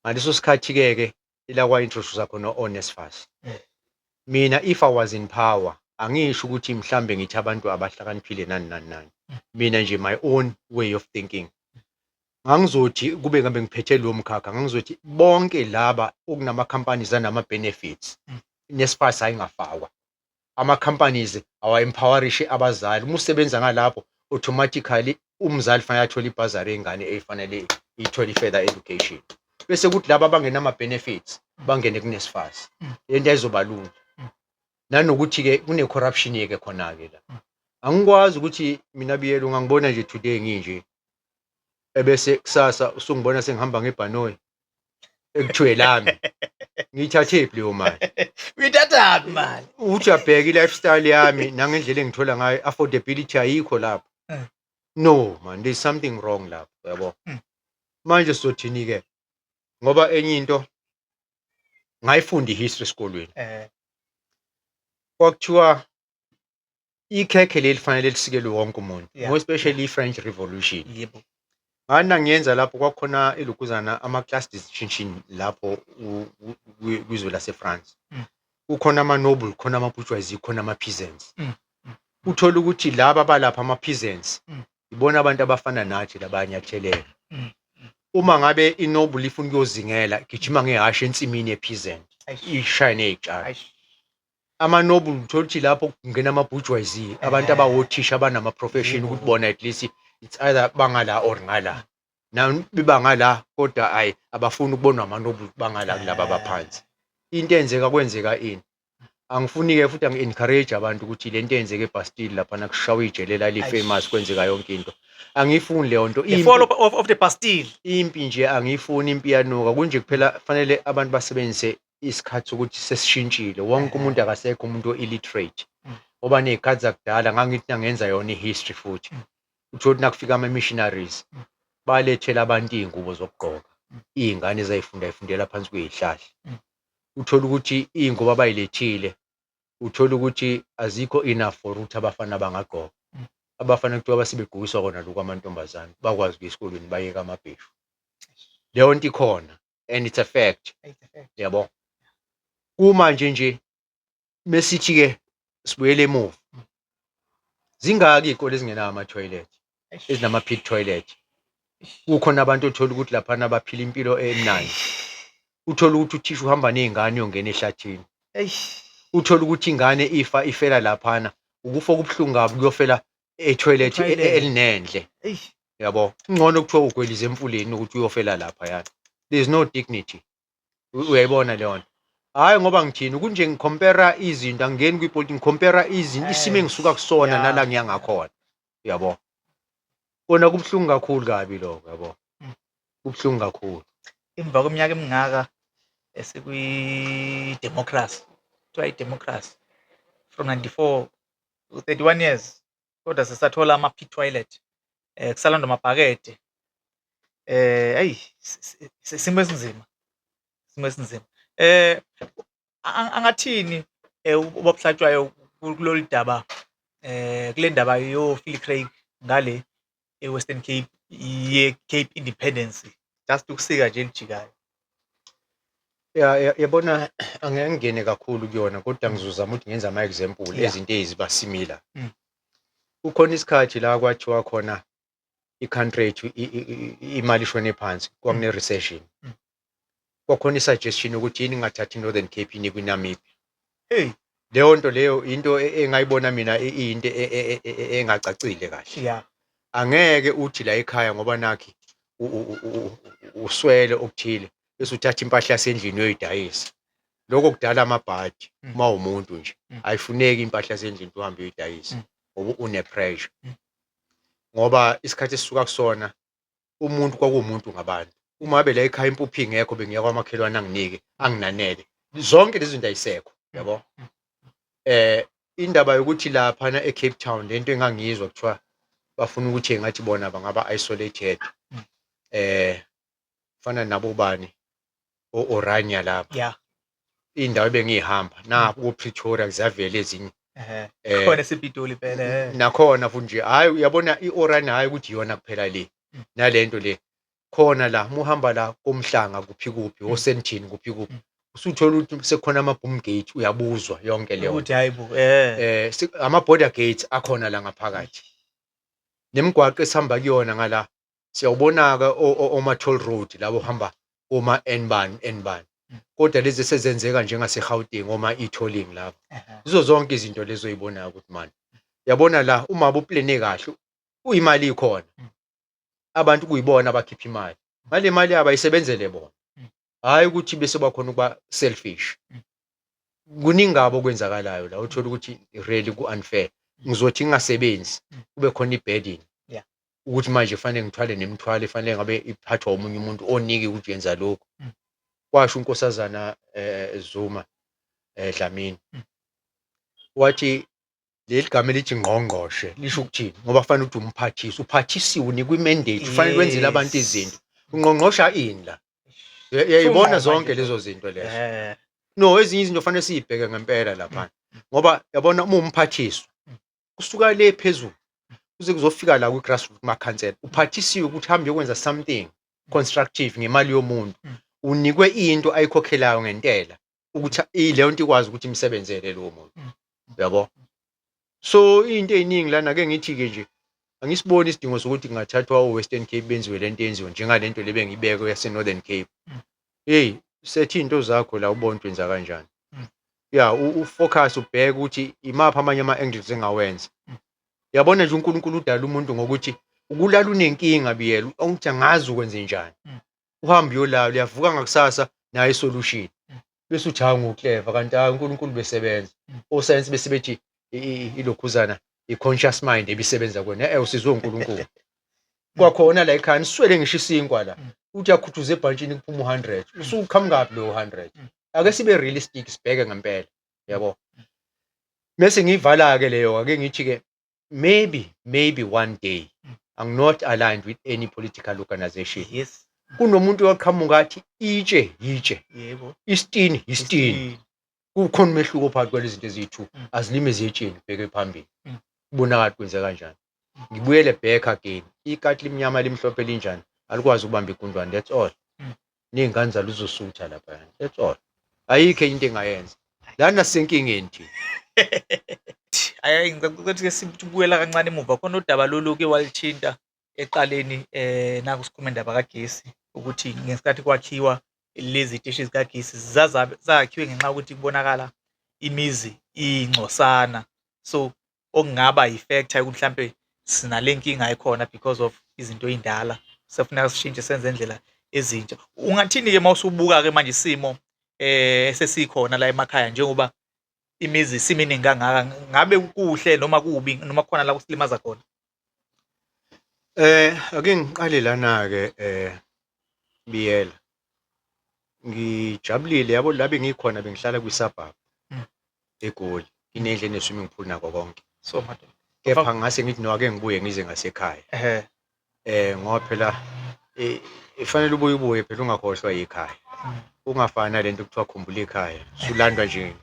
Ngaleso sikhathi-ke ke ila kwa-introduce khona o-NSFAS. Mina if I was in power, angisho ukuthi mhlambe ngithi abantu abahlakaniphile nani nani nani. Mina nje my own way of thinking. Ngangizothi kube ngabe ngiphethe lowo mkhakha, ngangizothi bonke laba okunama-companies anama-benefits, NSFAS ayingafakwa. Ama-companies awa-empowerishe abazali. Uma usebenza ngalapho automatically umzali fanele athole ibhazari yengane efanele ithole i-further education. Bese kuthi laba abangenama-benefits bangene ku-NSFAS. Lento ayizoba lula. Nanokuthi-ke kune-corruption-ke khona-ke la. Angikwazi ukuthi mina Biyela ungangibona nje today nginje ebese kusasa usungibona sengihamba ngebhanoyi ekuthiwe lami. Ngiyithathephi leyo mali? Uyithathaphi mali? Uthi uyabheka i-lifestyle yami nangendlela engithola ngayo affordability ayikho lapho. No man, there's something wrong lapho, uyabo. Manje sizothini-ke? Ngoba enye into ngayifunda i-history esikolweni. Kwakuthiwa ikhekhe leli fanele lisikelwe wonke umuntu, more especially i-French Revolution. Ngani nangiyenza lapho kwakukhona ilokuzana ama-class distinction lapho kwizwe lase-France. Kukhona ama-noble, khona ama-bourgeoisie, khona ama-peasants. Uthola ukuthi laba abalapha ama-peasants ibona abantu abafana nathi labanyathelela. Uma ngabe i-noble ifuna ukuyozingela, gijima ngehhashi ensimini ye-peasant, ishaye ney'tshalo. Ama-noble uthola ukuthi lapho kungena ama-bourgeoisie, abantu abawothisha abanama-profession ukuthi bona at least it's either bangala or ngala. Biba ngala kodwa hhayi abafuni ukubonwa ama-noble bangala kulaba abaphansi. Into eyenzeka kwenzeka ini? Angifuni-ke futhi angi-encourage abantu ukuthi le nto eyenzeka eBastille laphana kushawa ijele lali-famous kwenzeka yonke into. Angiyifuni leyo nto. The fall of the Bastille. Impi nje angiyifuni, impi iyanuka. Kunje kuphela fanele abantu basebenzise isikhathi sokuthi sesishintshile. Wonke umuntu akasekho umuntu o-illiterate. Ngoba ney'khathi zakudala ngangithi nangenza yona i-history futhi. Uthole ukuthi nakufika ama-missionaries balethela abantu iy'ngubo zokugqoka. Iy'ngane ezayifunda y'fundela phansi kwey'hlahla. Uthole ukuthi iy'ngubo abay'lethile, uthole ukuthi azikho enough for ukuthi abafana bangagqoka. Abafana kuthiwa basebegqokiswa kona lokhu amantombazane, bakwazi ukuya esikolweni bayeke amabheshu. Leyo nto ikhona and it's a fact. Yabo. Kumanje nje mesithi-ke sibuyele emuva. Zingaki iy'kole ezingenawo ama-toilet, ezinama-pit toilet? Kukhona abantu othola ukuthi laphana baphila impilo emnandi. Uthole ukuthi uthisha uhamba ney'ngane uyongena ehlathini. Uthole ukuthi ingane ifa ifela laphana, ukufa okubuhlungu kabi kuyofela e-toilet elinendle. Yabo. Kungcono kuthiwa ugwelize emfuleni ukuthi uyofela laphayana. There's no dignity. Uyayibona leyo nto. Hhayi ngoba ngithini kunje ngi-compare izinto angingeni kwipolitiki ngi-compare izinto isimo engisuka kusona nala ngiya ngakhona. Uyabo. Kona kubuhlungu kakhulu kabi lokho yabo. Kubuhlungu kakhulu. Emva kweminyaka emingaka esikwi-democracy, kuthiwa i-democracy. From 94, 31 years, kodwa sisathola ama-pit toilet, kusalandwa amabhakede. Eyi, isimo esinzima, isimo esinzima. Angathini ubaba uHlatshwayo kulolu daba, kule ndaba yo-Philip Craig ngale e-Western Cape ye-Cape Independence, just ukusika nje elijikayo. Ya, yabona, angeke ngingene kakhulu kuyona, kodwa ngizozama ukuthi ngenze ama-example ezinto eziba similar. Kukhona isikhathi la kwathiwa khona i-country yethu imali ishone phansi, kwakune-recession. Kwakhona i-suggestion yokuthi yini ngingathathi i-Northern Cape inikwe iNamibia. Hey. Leyo nto leyo into engayibona mina iyinto engacacile kahle. Angeke uthi la ekhaya ngoba nakhi uswele okuthile bese uthatha impahla yasendlini uyoyidayisa. Lokho kudala amabhadi uma uwumuntu nje. Ayifuneki impahla yasendlini ukuthi uhambe uyoyidayisa ngoba une-pressure. Ngoba isikhathi esisuka kusona umuntu kwakuwumuntu ngabantu. Uma ngabe la ekhaya impuphu ingekho, bengiya kwamakhelwane anginike anginanele. Zonke lezi zinto ayisekho, yabo. Indaba yokuthi laphana e-Cape Town lento engangiyizwa kuthiwa bafuna ukuthi engathi bona bangaba isolated. Fana nabo bani, o-Orania lapha. Indawo ebengiyihamba na ku-Pretoria ziyavela ezinye. Khona esePitoli phela. Nakhona futhi nje, hhayi, uyabona i-Orania, hhayi ukuthi iyona kuphela le. Nalento le khona la muhamba la koMhlanga kuphi kuphi, oSandton kuphi kuphi, usuthola ukuthi sekukhona ama-boom gate, uyabuzwa yonke leyo. Ukuthi hayi bo. Ama-border gates akhona la ngaphakathi. Nemigwaqo esihamba kuyona ngala siyawubona-ke oma-toll road labo hamba oma N bani N bani. Kodwa lezi esezenzeka njengase-Gauteng oma e-tolling lapho. Yizo zonke izinto lezo oyibonayo ukuthi mani. Yabona la uma uplane kahle uyimali ikhona. Abantu kuyibona abakhipha imali. Ngale mali yabo ayisebenzele bona. Hhayi ukuthi bese bakhona ukuba selfish. Kuningi kabi okwenzakalayo la uthola ukuthi really ku-unfair. Ngizothi ngingasebenzi kube khona i-burden. Ukuthi manje kufanele ngithwale nemithwalo efanele ngabe iphathwa omunye umuntu onike ukuthi yenza lokhu. Kwasho uNkosazana Zuma, Dlamini. Wathi leli gama elithi ngqongqoshe lisho ukuthini? Ngoba kufanele ukuthi umphathiswa, uphathisiwe, unikwe i-mandate, kufanele wenzele abantu izinto. Ungqongqosha ini la? Uyayibona zonke lezo zinto lezo. No, ezinye izinto kufanele siyibheke ngempela lapha. Ngoba yabona uma umphathiswa kusuka le phezulu kuze kuzofika la kwi-grassroots kumakhansela, uphathisiwe ukuthi hambe uyokwenza something constructive ngemali yomuntu. Unikwe into ayikhokhelayo ngentela ukuthi leyo nto ikwazi ukuthi imsebenzele lowo muntu. Uyabo? So into eziningi lana ake ngithi-ke nje angisiboni isidingo sokuthi kungathathwa o-Western Cape benziwe lento eyenziwe njengalento le bengiyibeke yase-Northern Cape. Hey, sethe iy'nto zakho la ubone ukuthi wenza kanjani. Ya, ufocus ubheke ukuthi imaphi amanye ama-angles engawenza. Yabona nje uNkulunkulu udala umuntu ngokuthi ukulala unenkinga biyela ukuthi angazi ukwenze njani. Uhambe uyolala, uyavuka ngakusasa nayo isolution. Bese uthi hawu nguclever, kanti hayi uNkulunkulu besebenza. Osayensi bese bethi ilokhuzana i-conscious mind ebisebenza kuwena. Usizwe uNkulunkulu. Kwakhona la ekhaya niswele ngisho isinkwa la. Uthi akhuthuze ebhantshini kuphuma u100. Usuqhamukaphi lo 100? Ake sibe realistic sibheke ngempela. Yabo. Mase ngiyivala ke leyo, ake ngithi ke maybe one day I'm not aligned with any political organization. Kunomuntu oqhamuka athi itshe yitshe. Isitini yisitini. Kukhona umehluko phakathi kwalezi zinto eziyi-2. Azilime ziyetsheni bheke phambili. Kubonakala kwenze kanjani. Ngibuyele back again. Ikati limnyama limhlophe linjani? Alikwazi ukubamba igundwane, that's all. Ney'ngane zalo uzosutha lapha. That's all. Ayikho into engayenza. Lana sisenkingeni thina. Ayi, ngicela ukuthi ke sibuyela kancane emuva khona udaba lolu ke walithinta eqaleni, naku sikhuluma indaba kagesi ukuthi ngesikhathi kwakhiwa lezi teshi zikagesi zazabe zakhiwe ngenxa yokuthi kubonakala imizi iyingcosana, so okungaba yi-factor yokuthi mhlampe sinale nkinga ekhona because of izinto ey'ndala, sekufuneka sishintshe senze indlela ezintsha. Ungathini-ke uma usubuka-ke manje isimo esesikhona la emakhaya njengoba imizi isiminingi kangaka, ngabe kuhle noma kubi noma kukhona la kusilimaza khona? Ake ngiqale lana-ke Biyela. Ngijabulile yabo la bengikhona, bengihlala kwi-suburb eGoli. Inendlu ene-swimming pool nakho konke. So madoda. Kepha ngase ngithi no, ake ngibuye ngize ngasekhaya. Ngoba phela ifanele ubuye ubuye phela, ungakhohlwa yikhaya. Ungafani nalento kuthiwa khumbula ikhaya. Usulandwa nje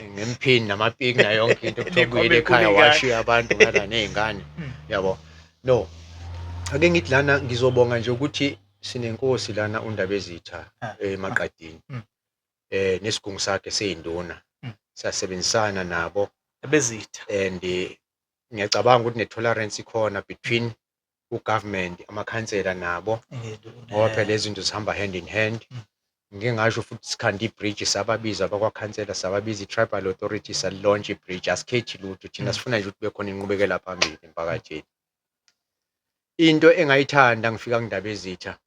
ngemphini namapiki nayo yonke into, kuthiwa ubuyele ekhaya, washiya abantu ngala ney'ngane. Yabo. No. Ake ngithi lana ngizobonga nje ukuthi sinenkosi lana uNdabezitha eMaqadini. Nesigungu sakhe seyinduna. Siyasebenzisana nabo. Abezitha. And ngiyacabanga ukuthi ne-tolerance ikhona between u-government, amakhansela nabo, ngoba phela lezi zinto zihamba hand in hand. Ngike ngasho futhi, sikhanda i-bridge, sababiza abakwakhansela, sababiza i-tribal authority, sali-launch i-bridge. Asikhethi lutho thina, sifuna nje ukuthi kube khona inqubekela phambili emphakathini. Into engayithanda ngifika kuNdabezitha,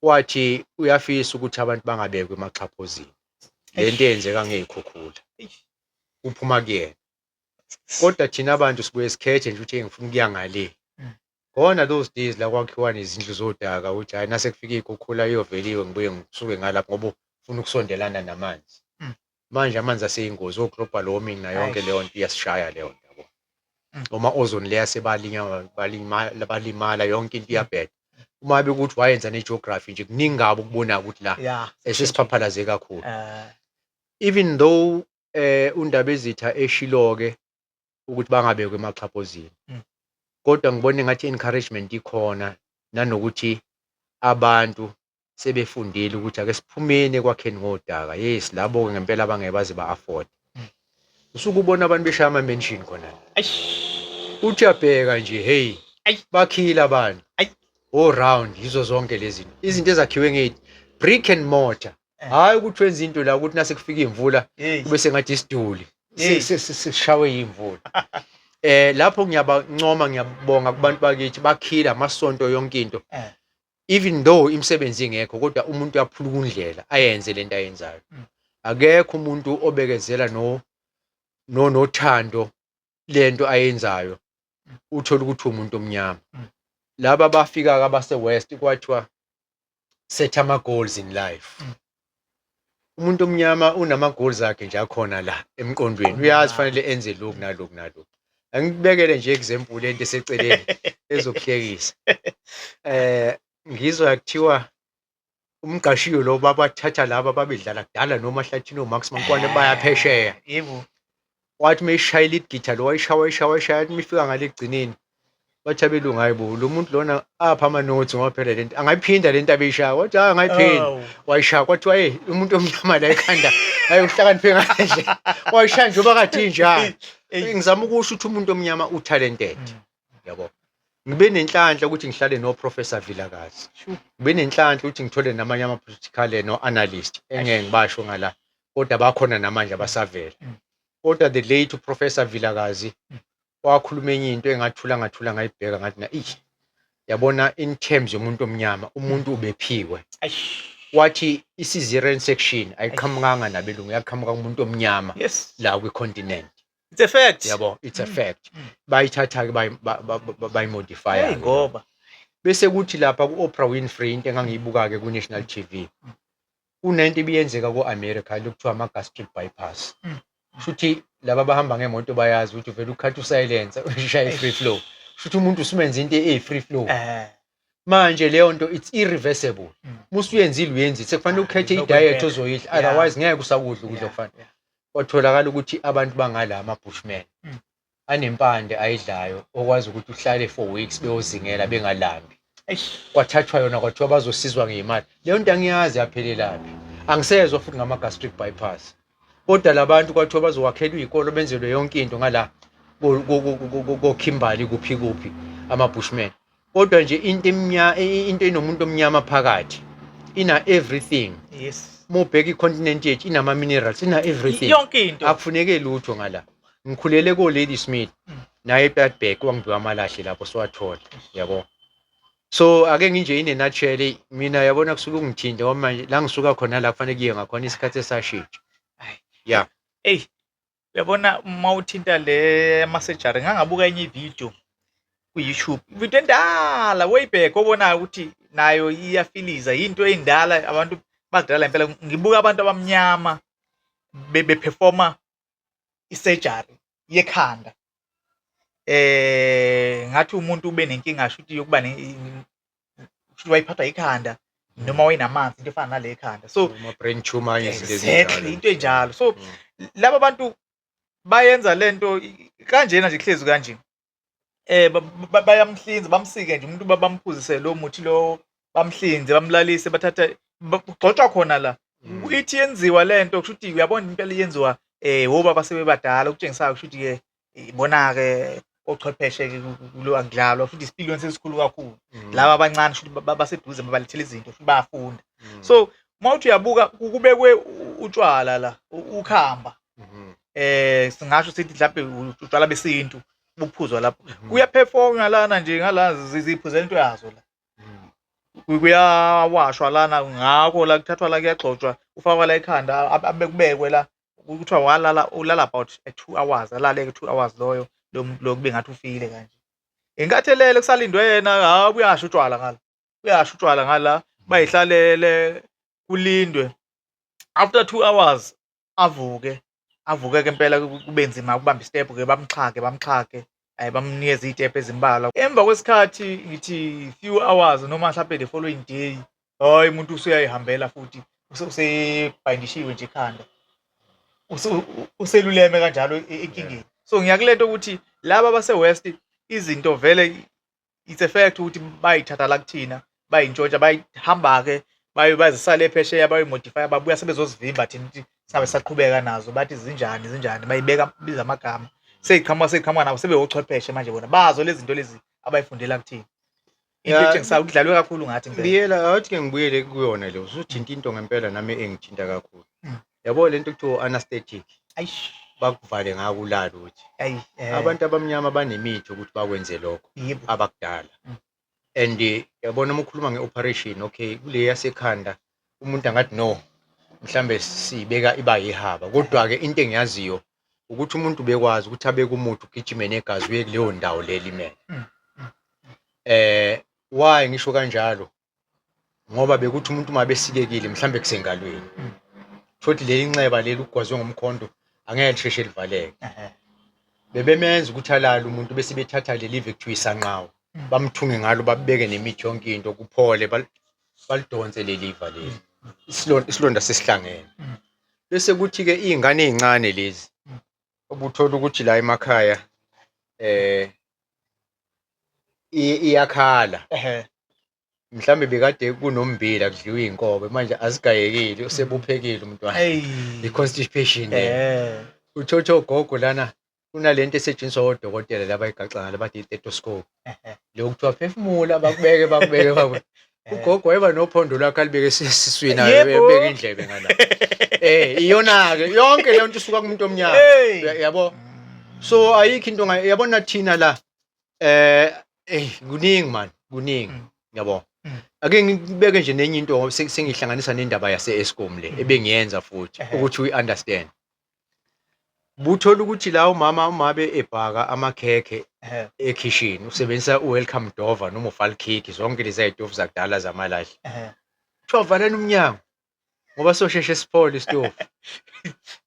wathi uyafisa ukuthi abantu bangabekwa emaxhaphozini, lento eyenzeka ngey'khukhula, kuphuma kuyena. Kodwa thina abantu sibuye sikhethe nje ukuthi ngifuna ukuya ngale. Gone are those days la kwakhiwa nezindlu zodaka, ukuthi hhayi, nase kufika iy'khukhula iyoveliwe, ngibuye ngisuke ngalapho ngoba ufuna ukusondelana namanzi. Manje amanzi aseyingozi, o-global warming nayo yonke leyo nto iyasishaya leyo nto, yabo. Noma ozone layer sebalimala, yonke into iyabheda. Uma bekuthi wayenza ne-geography nje, kuningi kabi okubonayo ukuthi la esesiphaphalaze kakhulu. Even though uNdabezitha eshilo-ke ukuthi bangabekwa emaxhaphozini, kodwa ngibona engathi i-encouragement ikhona, nanokuthi abantu sebefundile ukuthi ake siphumeni ekwakheni ngodaka. Yes, labo-ke ngempela abangeke baze ba-afford. Usuke ubona abantu beshaya ama-mansion khona la. Uthi uyabheka nje, hey, bakhile abantu. All round yizo zonke lezi zinto. Izinto ezakhiwe nge brick and mortar. Hhayi ukuthi wenza into la ukuthi nase kufika imvula kube sengathi isiduli sishawe yimvula. Lapho ngiyabancoma, ngiyabonga kubantu bakithi, bakhile amasonto, yonke into. Even though imisebenzi ingekho, kodwa umuntu uyaphuluka undlela ayenze lento ayenzayo. Akekho umuntu obekezela no no nothando lento ayenzayo, uthola ukuthi umuntu omnyama. Laba abafika abase West kwathiwa set ama goals in life. Umuntu omnyama unama goals akhe nje akhona la emqondweni, uyazi fanele enze lokhu nalokhu nalokhu. Angikubekele nje example lento eseceleni ezokuhlekisa. Ngizwa kuthiwa umgqashiyo lo babathatha laba babedlala kudala noma hlathini oMax Mankwane baya phesheya. Wathi meyishayela igitha lo, wayishaya wayishaya wayishaya, yathi mifika ngale ekugcineni, bathi abelungu, hayi bo, lo muntu lona apha ama-notes, ngoba phela lento angayiphinda lento abeyishaya. Wathi hayi, angayiphinda. Wayishaya, kwathiwa hey, umuntu omnyama la ekhanda, hayi, uhlakaniphe ngale ndlela, wayishaya njengoba kade injalo. Ngizama ukusho ukuthi umuntu omnyama utalented, yabo. Ngibe nenhlanhla ukuthi ngihlale no-Professor Vilakazi, ngibe nenhlanhla ukuthi ngithole namanye ama-political no-analyst engeke ngibasho ngala, kodwa bakhona namanje abasavela. Kodwa the late uProfessor Vilakazi wakhuluma enye into engathula ngathula ngayibheka, ngathi na eyi, yabona, in terms yomuntu omnyama, umuntu ubephiwe. Wathi i-cesarean section ayiqhamukanga nabelungu, yaqhamuka kumuntu omnyama la kwi-continent. It's a fact. Yabo, it's a fact. Bayithatha-ke bayimodifya. Hey, ngoba bese kuthi lapha ku-Oprah Winfrey, into engangiyibuka-ke ku-National TV, kunento ibiyenzeka ku-America lokuthiwa ama-gastric bypass. Kusho ukuthi laba abahamba ngemoto bayazi ukuthi uvele ukhatha usilencer, ushaye i-free flow. Kusho ukuthi umuntu usumenza into eyi-free flow. Manje leyo nto, it's irreversible. Musuyenzile, uyenzile, sekufanele ukhethe no i-diet going back. ozoyidla, otherwise ngeke usakudla ukudla okufanele. Kwatholakala ukuthi abantu bangala, ama-bushmen, anempande ayidlayo okwazi ukuthi uhlale for weeks beyozingela bengalambi. Kwathathwa yona, kwathiwa bazosizwa ngey'mali. Leyo nto angiyazi yaphelelaphi, angisezwa futhi ngama-gastric bypass. Kodwa labantu kwathiwa bazokwakhelwa iy'kolo, benzelwe yonke into ngala koKimberley, kuphi kuphi, ama-bushmen. Kodwa nje into into enomuntu omnyama phakathi ina everything. Uma ubheka i-continent yethu, inama-minerals, ina everything. Yonke into. Akufuneke lutho ngala. Ngikhulele ko-Ladysmith, naye ePlatberg wangibiwa amalahle lapho siwathola, yabo. So ake nginje in a nutshell, mina yabona kusuke kungithinte ngoba manje la ngisuka khona la kufanele kuye ngakhona, isikhathi esashintsha. Yeah. Ey, uyabona uma uthinta le ama-surgery, ngangabuka enye ivideo ku-YouTube, ivideo endala way back, obonayo ukuthi nayo iyafiliza, yinto endala abantu bakudala impela. Ngibuka abantu abamnyama beperforma. i-surgery yekhanda. Ngathi umuntu ube nenkinga shuthi yokuba shuthi wayephathwa ikhanda noma wayenamanzi, into efana nale ekhanda, so Ama-brain tumor, izinto Exactly, ezinjalo. Into enjalo. So laba bantu bayenza lento kanjena nje, kuhlezi kanje, bayamhlinza, bamsike nje umuntu, bamphuzise lo muthi lo, bamhlinze, bamlalise, bathatha kugxotshwa khona la. Ithi yenziwa lento, kusho ukuthi uyabona impela yenziwa obaba sebebadala, okutshengisayo kusho ukuthi-ke ibona-ke ochwepheshe kulo, akudlalwa futhi isipiliyoni sesikhulu kakhulu. Laba abancane shuthi baseduze, babalethela izinto futhi bayafunda. So uma uthi uyabuka, kubekwe utshwala la, ukhamba, singasho sithi mhlawumbe utshwala besintu buphuzwa lapho. Kuyaperformwa lana nje ngala, ziphuzela into yazo la. Kuyawashwa lana ngakho la, kuthathwa la, kuyagxotshwa, ufakwa la ekhanda, abekubekwe la, kuthiwa walala, ulala about 2 hours, alale-ke 2 hours loyo lo muntu lo, kube ngathi ufile kanje. Inkathi elele kusalindwe yena, hawu, kuyasho utshwala ngala, kuyasho utshwala ngala, bayihlalele kulindwe. After 2 hours avuke, avuke-ke impela, kube nzima ukubamba i-step-ke, bamxhage, bamxhage, bamnikeze iy'tephu ezimbalwa. Emva kwesikhathi, ngithi few hours noma mhlampe the following day, hhayi, umuntu usuyayihambela futhi, usebhayindishiwe nje ikhanda, useluleme kanjalo enkingeni. So ngiyakulento ukuthi laba abase-West, izinto vele it's a fact ukuthi bayithatha la kuthina, bayintshontsha, bayihamba-ke bayo bazisale phesheya, bayoyimodifya, babuya sebezosivimba thina ukuthi singabe sisaqhubeka nazo. Bathi zinjani, zinjani, bayibeka, biza amagama, seyiqhamuka, seyiqhamuka nabo sebewochwepheshe manje bona bazo lezi zinto lezi abayifundela kuthina, into etshengisa kudlalwe kakhulu ngathi impela. Biyela, awuthi ke ngibuyele kuyona le, usuthinta into ngempela nami engithinta kakhulu. Yabo lento kuthiwa anesthetic, Aish. Bakuvale ngakulala uthi. Ayi. Abantu abamnyama banemithi ukuthi bakwenze lokho, abakudala. And yabona uma ukhuluma nge-operation, okay, kule yasekhanda umuntu angathi no, mhlambe siyibeka iba yihaba, kodwa-ke into engiyaziyo ukuthi umuntu bekwazi ukuthi abeke umuthi ugijime negazi uye kuleyo ndawo le limele. Why ngisho kanjalo? Ngoba bekuthi umuntu uma besikekile mhlambe kusengalweni, thothi leli nxeba leli ugwazwe ngomkhonto angeke lisheshe livaleke. Bebemenza ukuthi alale umuntu, bese bethatha leli live kuthiwa isanqawu, bamthunge ngalo, babeke nemithi, yonke into kuphole, balidonse leliva leli, isilonda sesihlangene. Bese kuthi-ke iy'ngane ey'ncane lezi obuthola ukuthi la emakhaya iyakhala, mhlambe bekade kunommbila kudliwa iy'nkobe, manje azigayekile, usebuphekile umntwana, i-constipation le. Uthothe ogogo lana kunalento esetshenziswa odokotela laba ayigaxa ngale, bathi i-stethoscope, lo kuthiwa phefumula, bakubeke, bakubeke, bakubeke. Ugogo wayeba nophondo lwakhe alibeke esiswini, abeke indlebe ngala. Iyona-ke yonke leyo nto isuka kumuntu omnyama. Yabo, so ayikho into yabona thina la, kuningi man, kuningi. Yabo, ake ngibeke nje nenye into ngoba sengihlanganisa nendaba yase-Eskom le ebengiyenza futhi, ukuthi we understand. Buthola ukuthi la umama umabe ebhaka amakhekhe ekhishini, usebenzisa u-Welcome Dover noma uFalkiki, zonke lezi zitofu zakudala zamalahle. Kuthiwa valeni umnyango ngoba sosheshe siphole isitofu.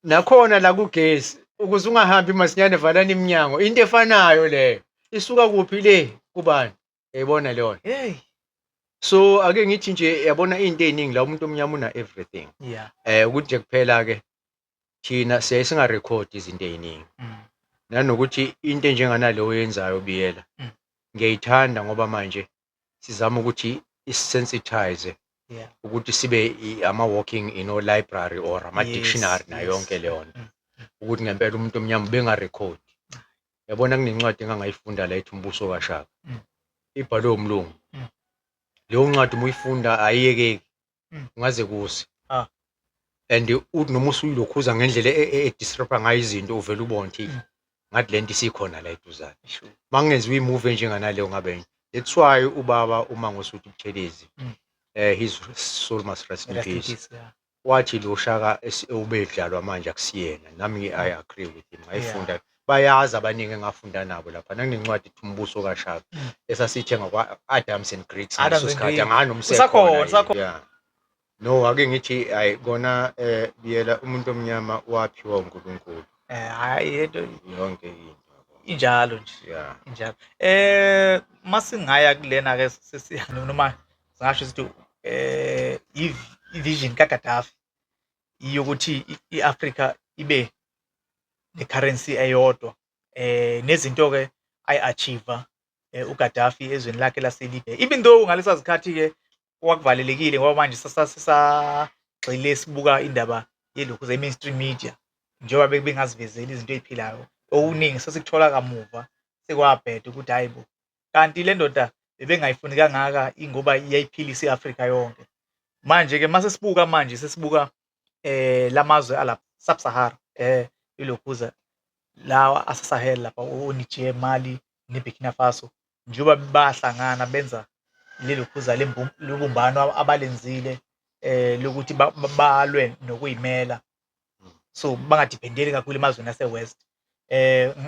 Nakhona la kugesi, ukuze ungahambi masinyane valani iminyango, into efanayo leyo. Isuka kuphi le kubani? Uyayibona leyo nto? Hey. So ake ngithi nje, yabona into ey'ningi la umuntu omnyama una everything. Ukuthi nje kuphela ke thina siyaye singarekhodi izinto ey'ningi. Nanokuthi into enjenganale oyenzayo Biyela, ngiyayithanda ngoba manje sizama ukuthi isensitize ukuthi sibe ama-walking library or ama-dictionary nayo yonke leyo nto. Ukuthi ngempela umuntu omnyama bengarekhodi. Yabona kunencwadi engangayifunda la ethi Umbuso kaShaka. Ibhalwe umlungu. Leyo ncwadi uma uyifunda ayiyekeki. Ungaze kuse. And uthi noma usuyilokhuza ngendlela e-disrupt ngayo izinto, uvele ubone ukuthi ngathi lento isikhona la eduzane. Makungenziwa i-move enjenganaleyo ngabe enye. That's why ubaba uMangosuthu Buthelezi, his soul must rest in Rest in peace. peace, yeah. Wathi lo Shaka obedlalwa manje akusiyena. Nami I agree with him. Ngayifunda. Bayazi abaningi engafunda nabo lapha. Nakunencwadi ethi Umbuso kaShaka esasithenga kwa-Adams and Griggs Adams ngaleso and sikhathi, Griggs. angani noma Usakhona, usekhona yini. usakhona. Yeah. No, ake ngithi ayi kona, Biyela, umuntu omnyama waphiwa uNkulunkulu. Hhayi lento Yonke into yabo. Injalo nje. Injalo. Masingaya kulena ke, sesiya noma singasho sithi i-vision kaGaddafi yokuthi i-Afrika ibe ne-currency eyodwa, nezinto ke ayi-achieve uGaddafi ezweni lakhe laseLibya, even though ngalesa sikhathi ke kwakuvalelekile, ngoba manje sasagxile sibuka indaba yelokhu ze-mainstream media, njengoba bengazivezeli izinto ey'philayo. Okuningi sesikuthola kamuva sekwabheda ukuthi hayi bo, kanti le ndoda bebengayifuni kangaka ingoba iyayiphilisa i-Afrika yonke. Manje-ke mase sibuka manje sesibuka lamazwe ala Sub-Sahara, ilokhuza lawa ase-Sahel lapha, o-Niger, Mali ne-Burkina Faso, njengoba bahlangana benza lelo khuza lobumbano abalenzile lokuthi balwe nokuyimela, so bangadiphendeli kakhulu emazweni ase-West.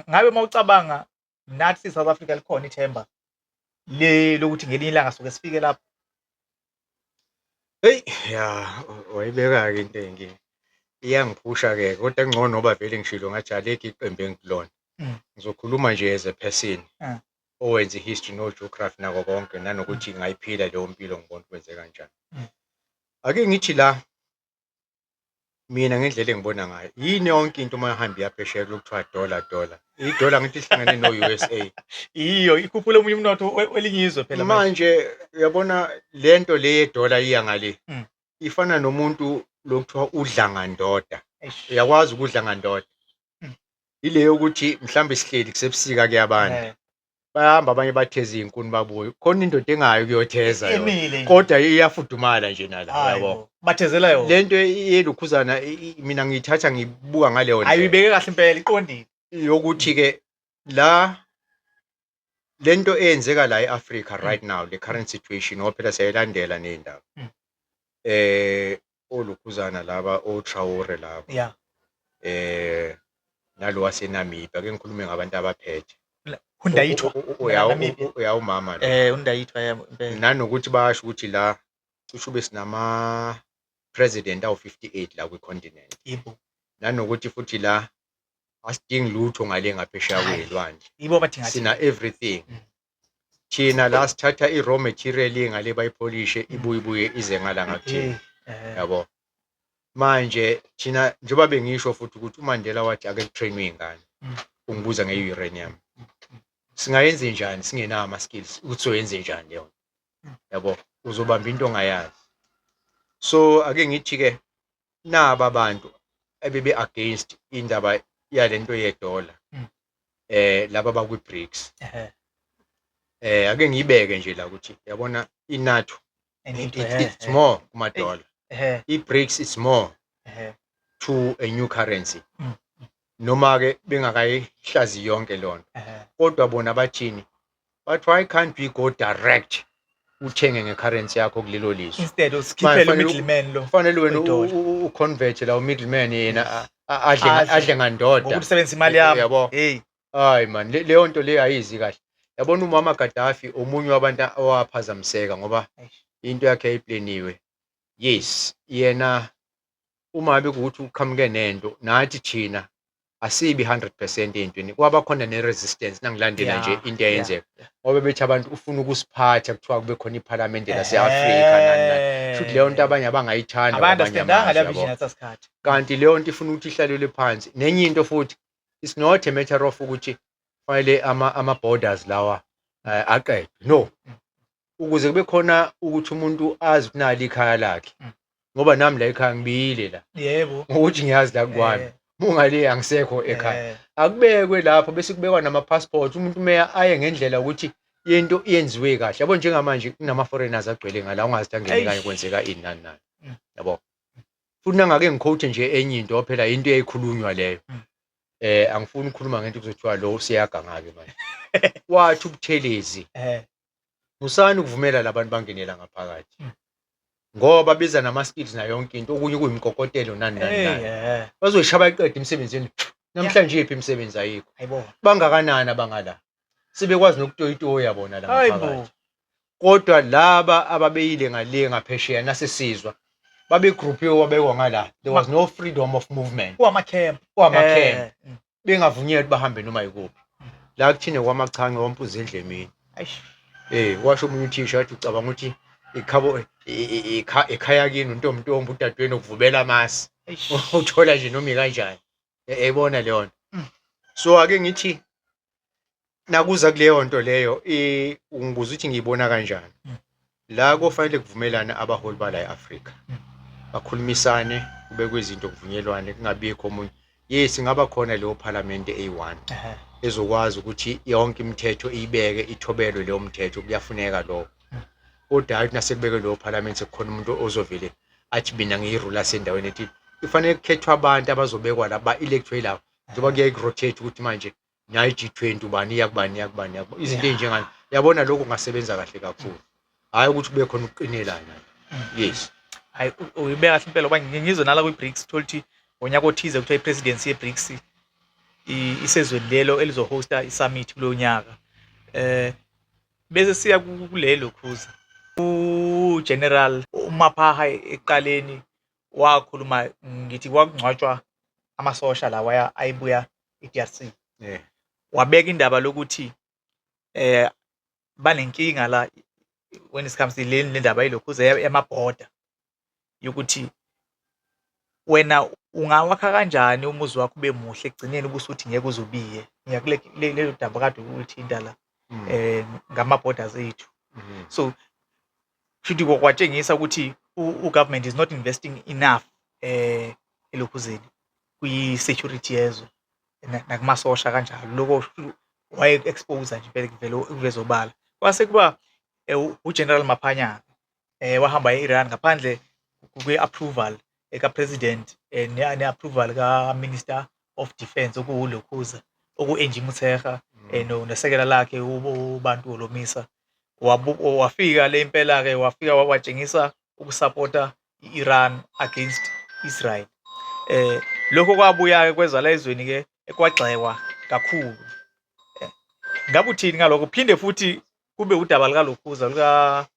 Ngabe mawucabanga nathi South Africa likhona ithemba le lokuthi ngelinye ilanga soke sifike lapho? Hey ya, wayibeka-ke into eyinkinga. Iyangiphusha-ke, kodwa kungcono ngoba vele ngishilo ngathi alikho iqembu engikulona. Ngizokhuluma nje as a person owenza i-history no-geography nako konke, nanokuthi ngayiphila leyo mpilo, ngibona kwenzeka kanjani. Ake ngithi la, mina ngendlela engibona ngayo, yini yonke into uma ihamba iyaphesheya kulokhu kuthiwa dollar, dollar. I-dollar ngithi ihlangene no-USA. Iyo ikhuphula omunye umnotho welinye izwe phela manje. Manje uyabona lento le yedola iya ngale. Ifana nomuntu lokuthiwa udla ngandoda. Eish. Uyakwazi ukudla ngandoda. Ile yokuthi mhlambe sihleli kusebusika, kuyabanda. Bayahamba abanye batheza iy'nkuni babuye. Khona indoda engayi ukuyotheza yona. Emile nje. Kodwa iyafudumala nje nala, Hayi uyabo. bo, bathezela yona. Lento yelukhuzana mina ngiyithatha ngibuka ngaleyo Hayi, ndlela. uyibeke kahle impela, iqondile. Yokuthi ke la lento eyenzeka la e-Africa right now, the current situation, ngoba phela siyayilandela ney'ndaba. Olukhuzana laba, oTraore laba. Nalo waseNamibia, ake ngikhulume ngabantu abaphethe. uNdayithwa. Namibia. Uyawumama lo. uNdayithwa, yebo impela. Nanokuthi bayasho ukuthi la cishe ube sinama president awu-58 la kwi-continent. Nanokuthi futhi la asidingi lutho ngale ngaphesheya Hhayi. kwey'lwandle. Yibo abadinga. Sina everything. Thina la sithatha i-raw material ngale, bayipholishe, ibuye ibuye ize ngala ngakuthina. Yabo. Manje thina njengoba bengisho futhi ukuthi uMandela wathi ake kutrainwe iy'ngane. Ungibuza nge-uranium. Singayenze njani singenawo ama-skills ukuthi soyenze njani leyo nto? Yabo, uzobamba into ongayazi. So ake ngithi ke naba abantu ebebe against indaba yalento yedola. Laba bakwi-BRICS. Ake ngiyibeke nje la ukuthi yabona i-NATO And it's more kuma-dollar. I-BRICS it's more to a new currency. Noma ke bengakayihlazi yonke leyo nto. Kodwa bona bathini? But why can't we go direct, uthenge nge-currency yakho kulelo lizwe? Instead usikhiphele u-middleman lo. Kufanele wena Wedola. u-convert la u-middleman yena adle Adle. adle ngandoda. Ngokuthi usebenzisa imali yami. Yabo. Hey. Hayi man, leyo nto leyo ayizi kahle. Yabona umama Gaddafi omunye wabantu owaphazamiseka ngoba Eish. into yakhe yayiplaniwe. Yes, yena uma bekuwukuthi uqhamuke nento, nathi thina asibi 100% ey'ntweni, kwaba khona ne-resistance nangilandela nje into eyenzeka, ngoba bethi abantu ufuna ukusiphatha, kuthiwa kube khona iphalamende lase-Afrika nani nani, shuthi leyo nto abanye abangayithanda kwamanye Aba-understandanga leya amazwe, vision yabo. yaleso sikhathi. Kanti leyo nto ifuna ukuthi ihlalelwe phansi. Nenye into futhi, it's not a matter of ukuthi fanele ama-borders lawa aqedwe, no, ukuze kube khona ukuthi umuntu azi ukuthi nali ikhaya lakhe, ngoba nami la ekhaya ngibiyile la, ngokuthi ngiyazi la kwami, mungale angisekho ekhaya. Akubekwe lapho bese kubekwa nama-passport, umuntu meya aye ngendlela ukuthi yento yenziwe kahle, yabo. Njengamanje kunama-foreigners agcwele ngala, ungazi ukuthi angene kanye Eish. kwenzeka ini nani nani, yabo. Futhi nangake ngi-quote nje enye into, phela into eyayikhulunywa leyo, angifuni ukukhuluma ngento kuzothiwa lo useyaganga-ke manje. Wathi uButhelezi, musani ukuvumela labantu bangenela ngaphakathi, ngoba biza nama-skills nayo yonke into, okunye kuyimikokotelo nani nani Hey, nani, bazoyishaya bayiqede emsebenzini. Namhlanje iphi imisebenzi? Ayikho. Hayibo. Bangakanani abangala sebekwazi nokutoyitoya bona la Hayibo. ngaphakathi, kodwa laba ababeyile ngale ngaphesheya nasesizwa Babegruphiwe, babekwa ngala, there was no freedom of movement. Kuwama-camp. Kwama-camp. Eh. Bengavunyelwa ukuthi bahambe noma yikuphi. La kuthina kwamachange wampuza endlemini. Eish. Washo omunye uthisha, wathi ucabanga ukuthi ikhabo ekhaya kini untombintombi udadewenu ukuvubela amasi. Eish. Uthola nje noma ikanjani. Eyibona leyo nto. So ake ngithi nakuza kuleyo nto leyo, ungibuza ukuthi ngiyibona kanjani. La kofanele kuvumelane abaholi bala e-Afrika. Bakhulumisane, kubekwe izinto, kuvunyelwane, kungabikho omunye. Yes, ingaba khona leyo parliament eyi-1 ezokwazi ukuthi yonke imithetho iyibeke, ithobelwe leyo mthetho, kuyafuneka lokho. Kodwa hayi, nasekubekwe leyo parliament sekukhona umuntu ozovele athi mina ngiyi-ruler sendaweni ethile. Kufanele kukhethwe abantu abazobekwa la, ba-electwe lapho. Njengoba kuyaye ku-rotate ukuthi manje nayi G20, ubani iya kubani, iya kubani, iya kubani. Izinto ey'njengale. Yabona, lokho kungasebenza kahle kakhulu. Hhayi ukuthi kube khona ukuqinelana. Yes. Hayi, uyibeka kahle impela, ngoba ngizwe nala kwi-BRICS, uthola ukuthi ngonyaka othize kuthiwa i-presidency ye-BRICS isezweni lelo elizohosta i-summit kulowo nyaka. Bese siya kulelo khuza. UGeneral uMaphaha ekuqaleni wakhuluma, ngithi kwakungcwatshwa amasosha lawa ayibuya e-DRC. Wabeka indaba lokuthi banenkinga la when it comes to le ndaba yilokhuza yamabhoda, yokuthi wena ungawakha kanjani umuzi wakho ube muhle, ekugcineni ubusuthi ngeke uze ubiye. Ngiya kule lelo daba kade ulithinta la ngama-borders ethu. So kushuthi kwatshengisa ukuthi u-government is not investing enough elokhuzeni kwi-security yezwe nakumasosha kanjalo. Lokho waye-expose nje vele, kuvele kuveze obala. Kwase kuba uGeneral Maphanyana wahamba e-Iran ngaphandle kwe-approval eka-president ne-approval ka-Minister of Defence, okuwulokhuza oku-Angie Motshekga nesekela lakhe uBantu Holomisa. Wafika le impela-ke, wafika watshengisa ukusapota i-Iran against Israel. Lokho kwabuya-ke kweza la ezweni-ke, kwagxekwa kakhulu. Ngabe uthini ngalokho? Phinde futhi kube udaba lukalokhuza luka,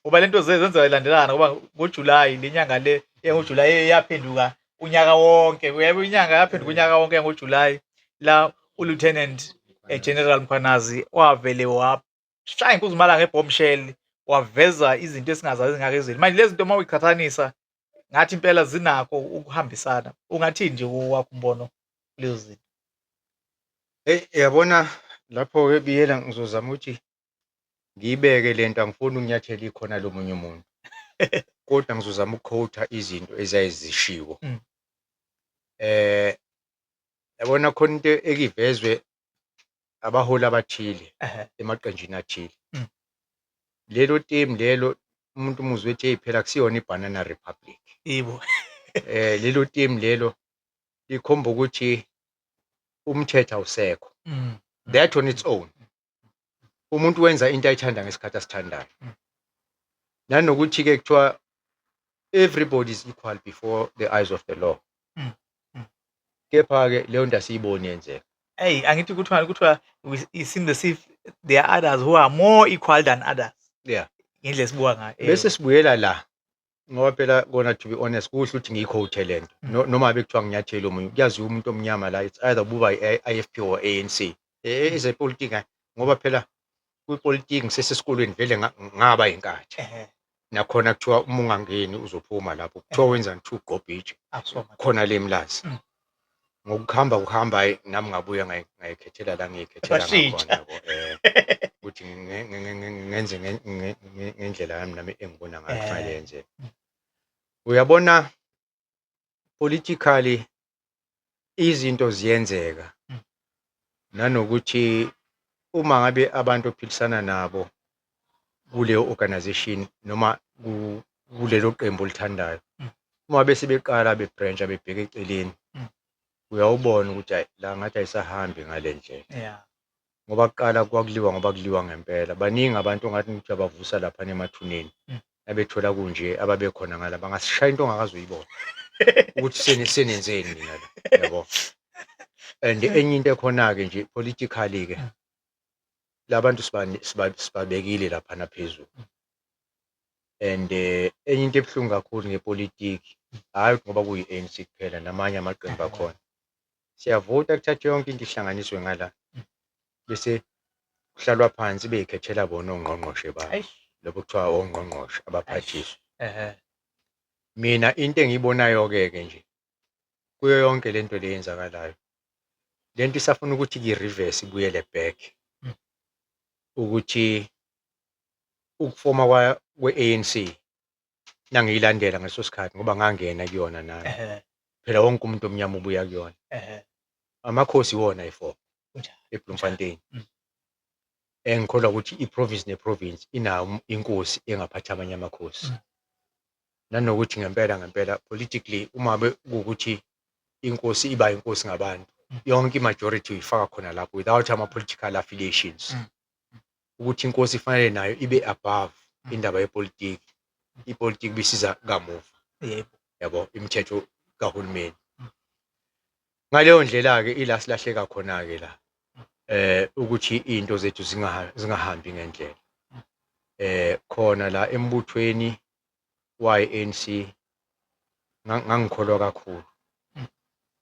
ngoba lento zenzeka ilandelana, ngoba ngoJuly, le nyanga le yangoJuly yaphenduka unyaka wonke, uyabo, inyanga yaphenduka unyaka wonke ngoJuly, la uLieutenant General Mkhwanazi wavele washaya inkuzimala nge-bombshell, waveza izinto esingazazi ngake ezweni. Manje lezi zinto uma uyiqhathanisa, ngathi impela zinakho ukuhambisana. Ungathini nje owakho umbono kulezo zinto? Hey, yabona lapho-ke Biyela, ngizozama ukuthi ngiyibeke lento, angifuni ukunyathela ikhona lomunye umuntu. Kodwa ngizozama ukuquote izinto ezayizishiwo. Yabona, khona into ekivezwe abaholi abathile emaqenjini athile. Lelo team lelo, umuntu umuzwe ethi, hey, phela akusiyona i-banana republic. Lelo team lelo likhomba ukuthi umthetho awusekho. That on its own. Umuntu wenza into ayithanda ngesikhathi asithandayo. Nanokuthi ke kuthiwa everybody is equal before the eyes of the law. Kepha ke leyo nto asiyiboni yenzeka. Hey, angithi kuthiwa it seems as if there are others who are more equal than others. Ngendlela esibuka ngayo. Bese sibuyela la, ngoba phela kona, to be honest, kuhle ukuthi ngiyiquote lento. Noma bekuthiwa nginyathele omunye, kuyaziwa umuntu omnyama la, it's either buba i-IFP or ANC. Ezepolitiki, ngoba phela kwipolitiki ngisesesikolweni vele ngaba inkathi. Nakhona kuthiwa uma ungangeni uzophuma lapho. Kuthiwa wenzani, kuthiwa ugqobha itshe. Akusona. Khona le Mlazi. Ngokuhamba kuhamba, hayi, nami ngabuya ngayikhethela la ngiyikhethela Washintsha. ngakhona, yabo, ukuthi ngenze ngendlela yami nami engibona ngayo kufanele yenzeke. Uyabona, politically izinto ziyenzeka. Nanokuthi uma ngabe abantu ophilisana nabo kuleyo organization noma kulelo qembu olithandayo, uma bese beqala bebrancha bebheka eceleni, uyawubona ukuthi hayi, la ngathi ayisahambi ngale ndlela. Ngoba kuqala kwakuliwa, ngoba kuliwa ngempela. Baningi abantu ongathi ukuthi abavusa lapha emathuneni. Nabethola kunje ababekhona ngala, bangasishaya into ongakaze uyibone. Ukuthi senenzeni nina la, yabo. And enye into ekhona-ke nje politically ke, labantu sibabekile laphana phezulu. And enye into ebuhlungu kakhulu ngepolitiki, hhayi ngoba kuyi-ANC kuphela namanye amaqembu akhona. Siyavota kuthathwe yonke into ihlanganiswe ngala, bese kuhlalwa phansi beyikhethela bona ongqongqoshe babo. Lokho kuthiwa ongqongqoshe abaphathiswa. Mina into engiyibonayo-ke ke nje kuyo yonke lento le eyenzakalayo, lento isafuna ukuthi i-reverse ibuyele back. Ukuthi ukufoma kwe-ANC nangiyilandela ngaleso sikhathi ngoba ngangena kuyona nami. Phela wonke umuntu omnyama ubuya kuyona. Amakhosi iwona ayi-four eBloemfontein. Engikholwa ukuthi i-province ne-province inayo inkosi engaphatha amanye amakhosi. Nanokuthi ngempela ngempela politically uma kuwukuthi inkosi iba inkosi ngabantu, yonke i-majority uyifaka khona lapho without ama-political affiliations. Ukuthi inkosi ifanele nayo ibe above indaba yepolitiki, ipolitiki bisiza kamuva. Yabo, imithetho kahulumeni. Ngaleyo ndlela-ke ila silahleka khona-ke la, ukuthi izinto zethu zingahambi ngendlela. Khona la embuthweni wa-ANC ngangikholwa kakhulu.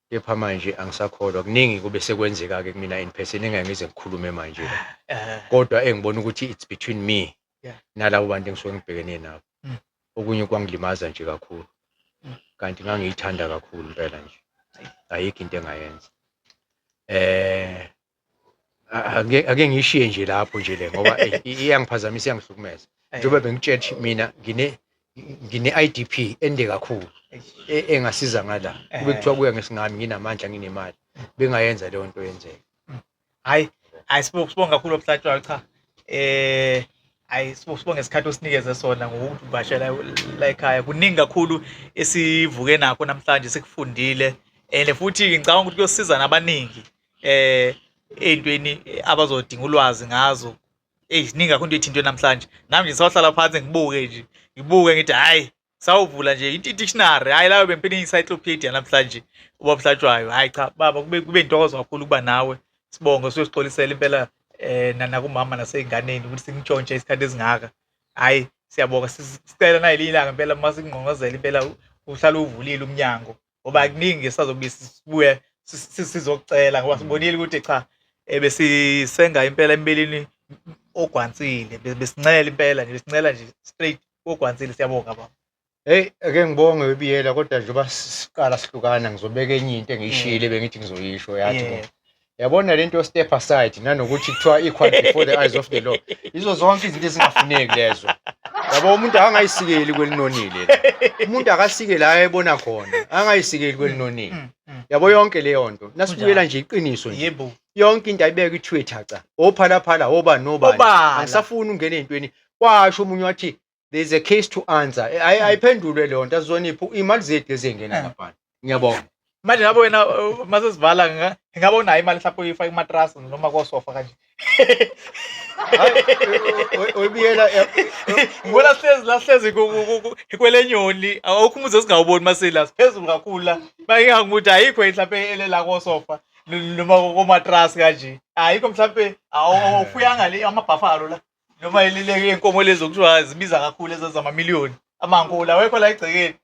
Kepha manje angisakholwa, kuningi kube sekwenzeka-ke kumina in person engeke ngize ngikhulume manje la. Kodwa engibona ukuthi it's between me nalabo bantu engisuke ngibhekene nabo. Okunye kwangilimaza nje kakhulu. Kanti ngangiyithanda kakhulu impela nje. Ayikho into engayenza. Ake ngishiye nje lapho nje le ngoba iyangiphazamisa, iyangihlukumeza. Njengoba bengitshela ukuthi mina ngine IDP ende kakhulu engasiza ngala. Kube kuthiwa kuya ngesingami nginamandla nginemali. Bengayenza leyo nto yenzeke. Hayi, hayi sibonga kakhulu obuhlatshwayo cha. Hayi sibonge isikhathi osinikeze sona ngokuthi uvakashela la ekhaya. Kuningi kakhulu esivuke nakho namhlanje sikufundile. And futhi ngicabanga ukuthi kuyosiza nabaningi ey'ntweni abazodinga ulwazi ngazo. Eyi ziningi kakhulu into ey'thintwe namhlanje. Nami nje ngisawuhlala phansi ngibuke nje, ngibuke ngithi hhayi sawuvula nje i-dictionary, hhayi layo bempela i-encyclopedia namhlanje ubaba Hlatshwayo. Hhayi cha baba, kube intokozo kakhulu ukuba nawe. Sibonge siyosixolisela impela nakumama nasey'nganeni ukuthi sinkntshontshe isikhathi esingaka. Hhayi siyabonga, sicela nayelinye ilanga impela uma sikungqongqozela impela uhlale uwuvulile umnyango ngoba kuningi esazobuye sibuye sizokucela ngoba sibonile ukuthi cha besisenga impela empeleni ogwansile, besincela impela nje, besincela nje straight ogwansile. Siyabonga baba. Hey, ake ngibonge webiyela kodwa njengoba siqala sihlukana ngizobeka enye into engiyishiyile bengithi ngizoyisho yathi Yabona lento step aside nanokuthi kuthiwa equal before the eyes of the law. Izo zonke izinto ezingafuneki lezo. Yabo umuntu angayisikeli kwelinonile. Umuntu akasike la ebona khona, angayisikeli kwelinonile. Yabo yonke leyo nto. Nasibuyela nje iqiniso nje. Yebo. Yonke into ayibeke i-Twitter cha. Ophalaphala oba nobani. Obala. Angisafuni ungena ey'ntweni. Kwasho omunye wathi there's a case to answer. Ayiphendulwe leyo nto azonipha imali zethu lezi ey'ngena laphana. Ngiyabonga. Manje ngabe wena mase sivala ngabe unayo imali mhlawumbe uyifake kumatrasi noma kosofa kanje. Hayi, oyibuyela Ngibona sihlezi la sihlezi kwelenyoni awukho umuzi esingawuboni masila siphezulu kakhulu la. Bayingangukuthi ayikho mhlawumbe elela kosofa noma komatrasi kanje. Ayikho mhlawumbe awufuyanga le amabhafalo la. Noma ilile inkomo lezi okuthiwa zibiza kakhulu ezamamiliyoni. Amankulu awekho la egcekeni.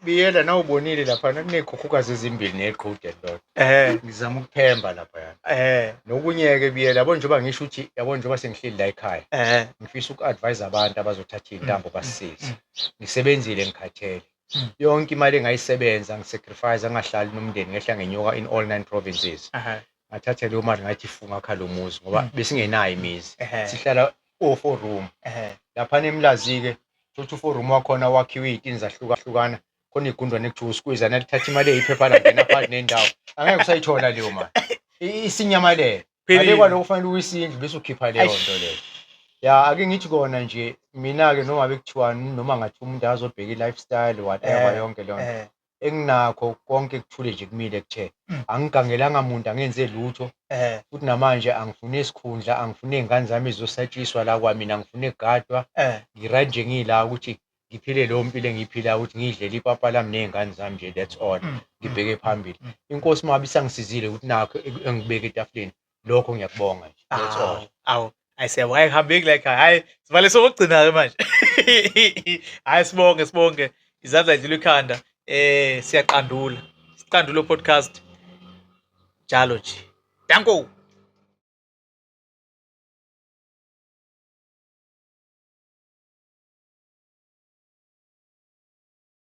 Biyela nawubonile lapha kunezikhukhukazi ezimbili neqhude ndoda. Ngizama ukuphemba lapha yana. Nokunye-ke Biyela yabo njengoba ngisho ukuthi yabo njengoba sengihleli la ekhaya. Ngifisa uku-advise abantu abazothatha iy'ntambo basisize. Ngisebenzile ngikhathele. Yonke imali engayisebenza ngisacrifice ngingahlali nomndeni ngehla ngenyuka in all 9 provinces. Ngathatha leyo mali ngathi funga akha lo muzi ngoba besingenayo imizi. Sihlala o-4 room. Laphana eMlazi-ke thothi u-4 room wakhona wakhiwe iy'tini zahlukahlukana khona igundwane ekuthiwa uskwiza nalithatha imali eyiphepha langena phakathi nendawo angeke usayithola leyo mali isinyamalele. Ngale kwaloko kufanele uwise indlu bese ukhipha leyo nto leyo. Ya ake ngithi kona nje mina-ke noma bekuthiwani noma ngathi umuntu azobheka i-lifestyle whatever yonke leyo nto enginakho konke kuthule nje kumile kuthe angigangelanga muntu angenze lutho futhi namanje angifune isikhundla angifune iy'ngane zami zizosatshiswa la kwamina angifune kugadwa ngi-right nje ngila ukuthi ngiphile leyo mpilo engiyiphilayo ukuthi ngiyidlele ipapa lami ney'ngane zami nje that's all ngibheke phambili. Inkosi uma ngabe isangisizile ukuthi nakho engikubeke etafuleni lokho ngiyakubonga nje that's all. Awu, awu. Hayi siyabonga, hayi hambeki la ekhaya. Hayi sivale sokugcina-ke manje. Hayi sibonge sibonge. Izandla zidlula ikhanda. Siyaqandula. Siqandula podcast. Njalo nje. Danko.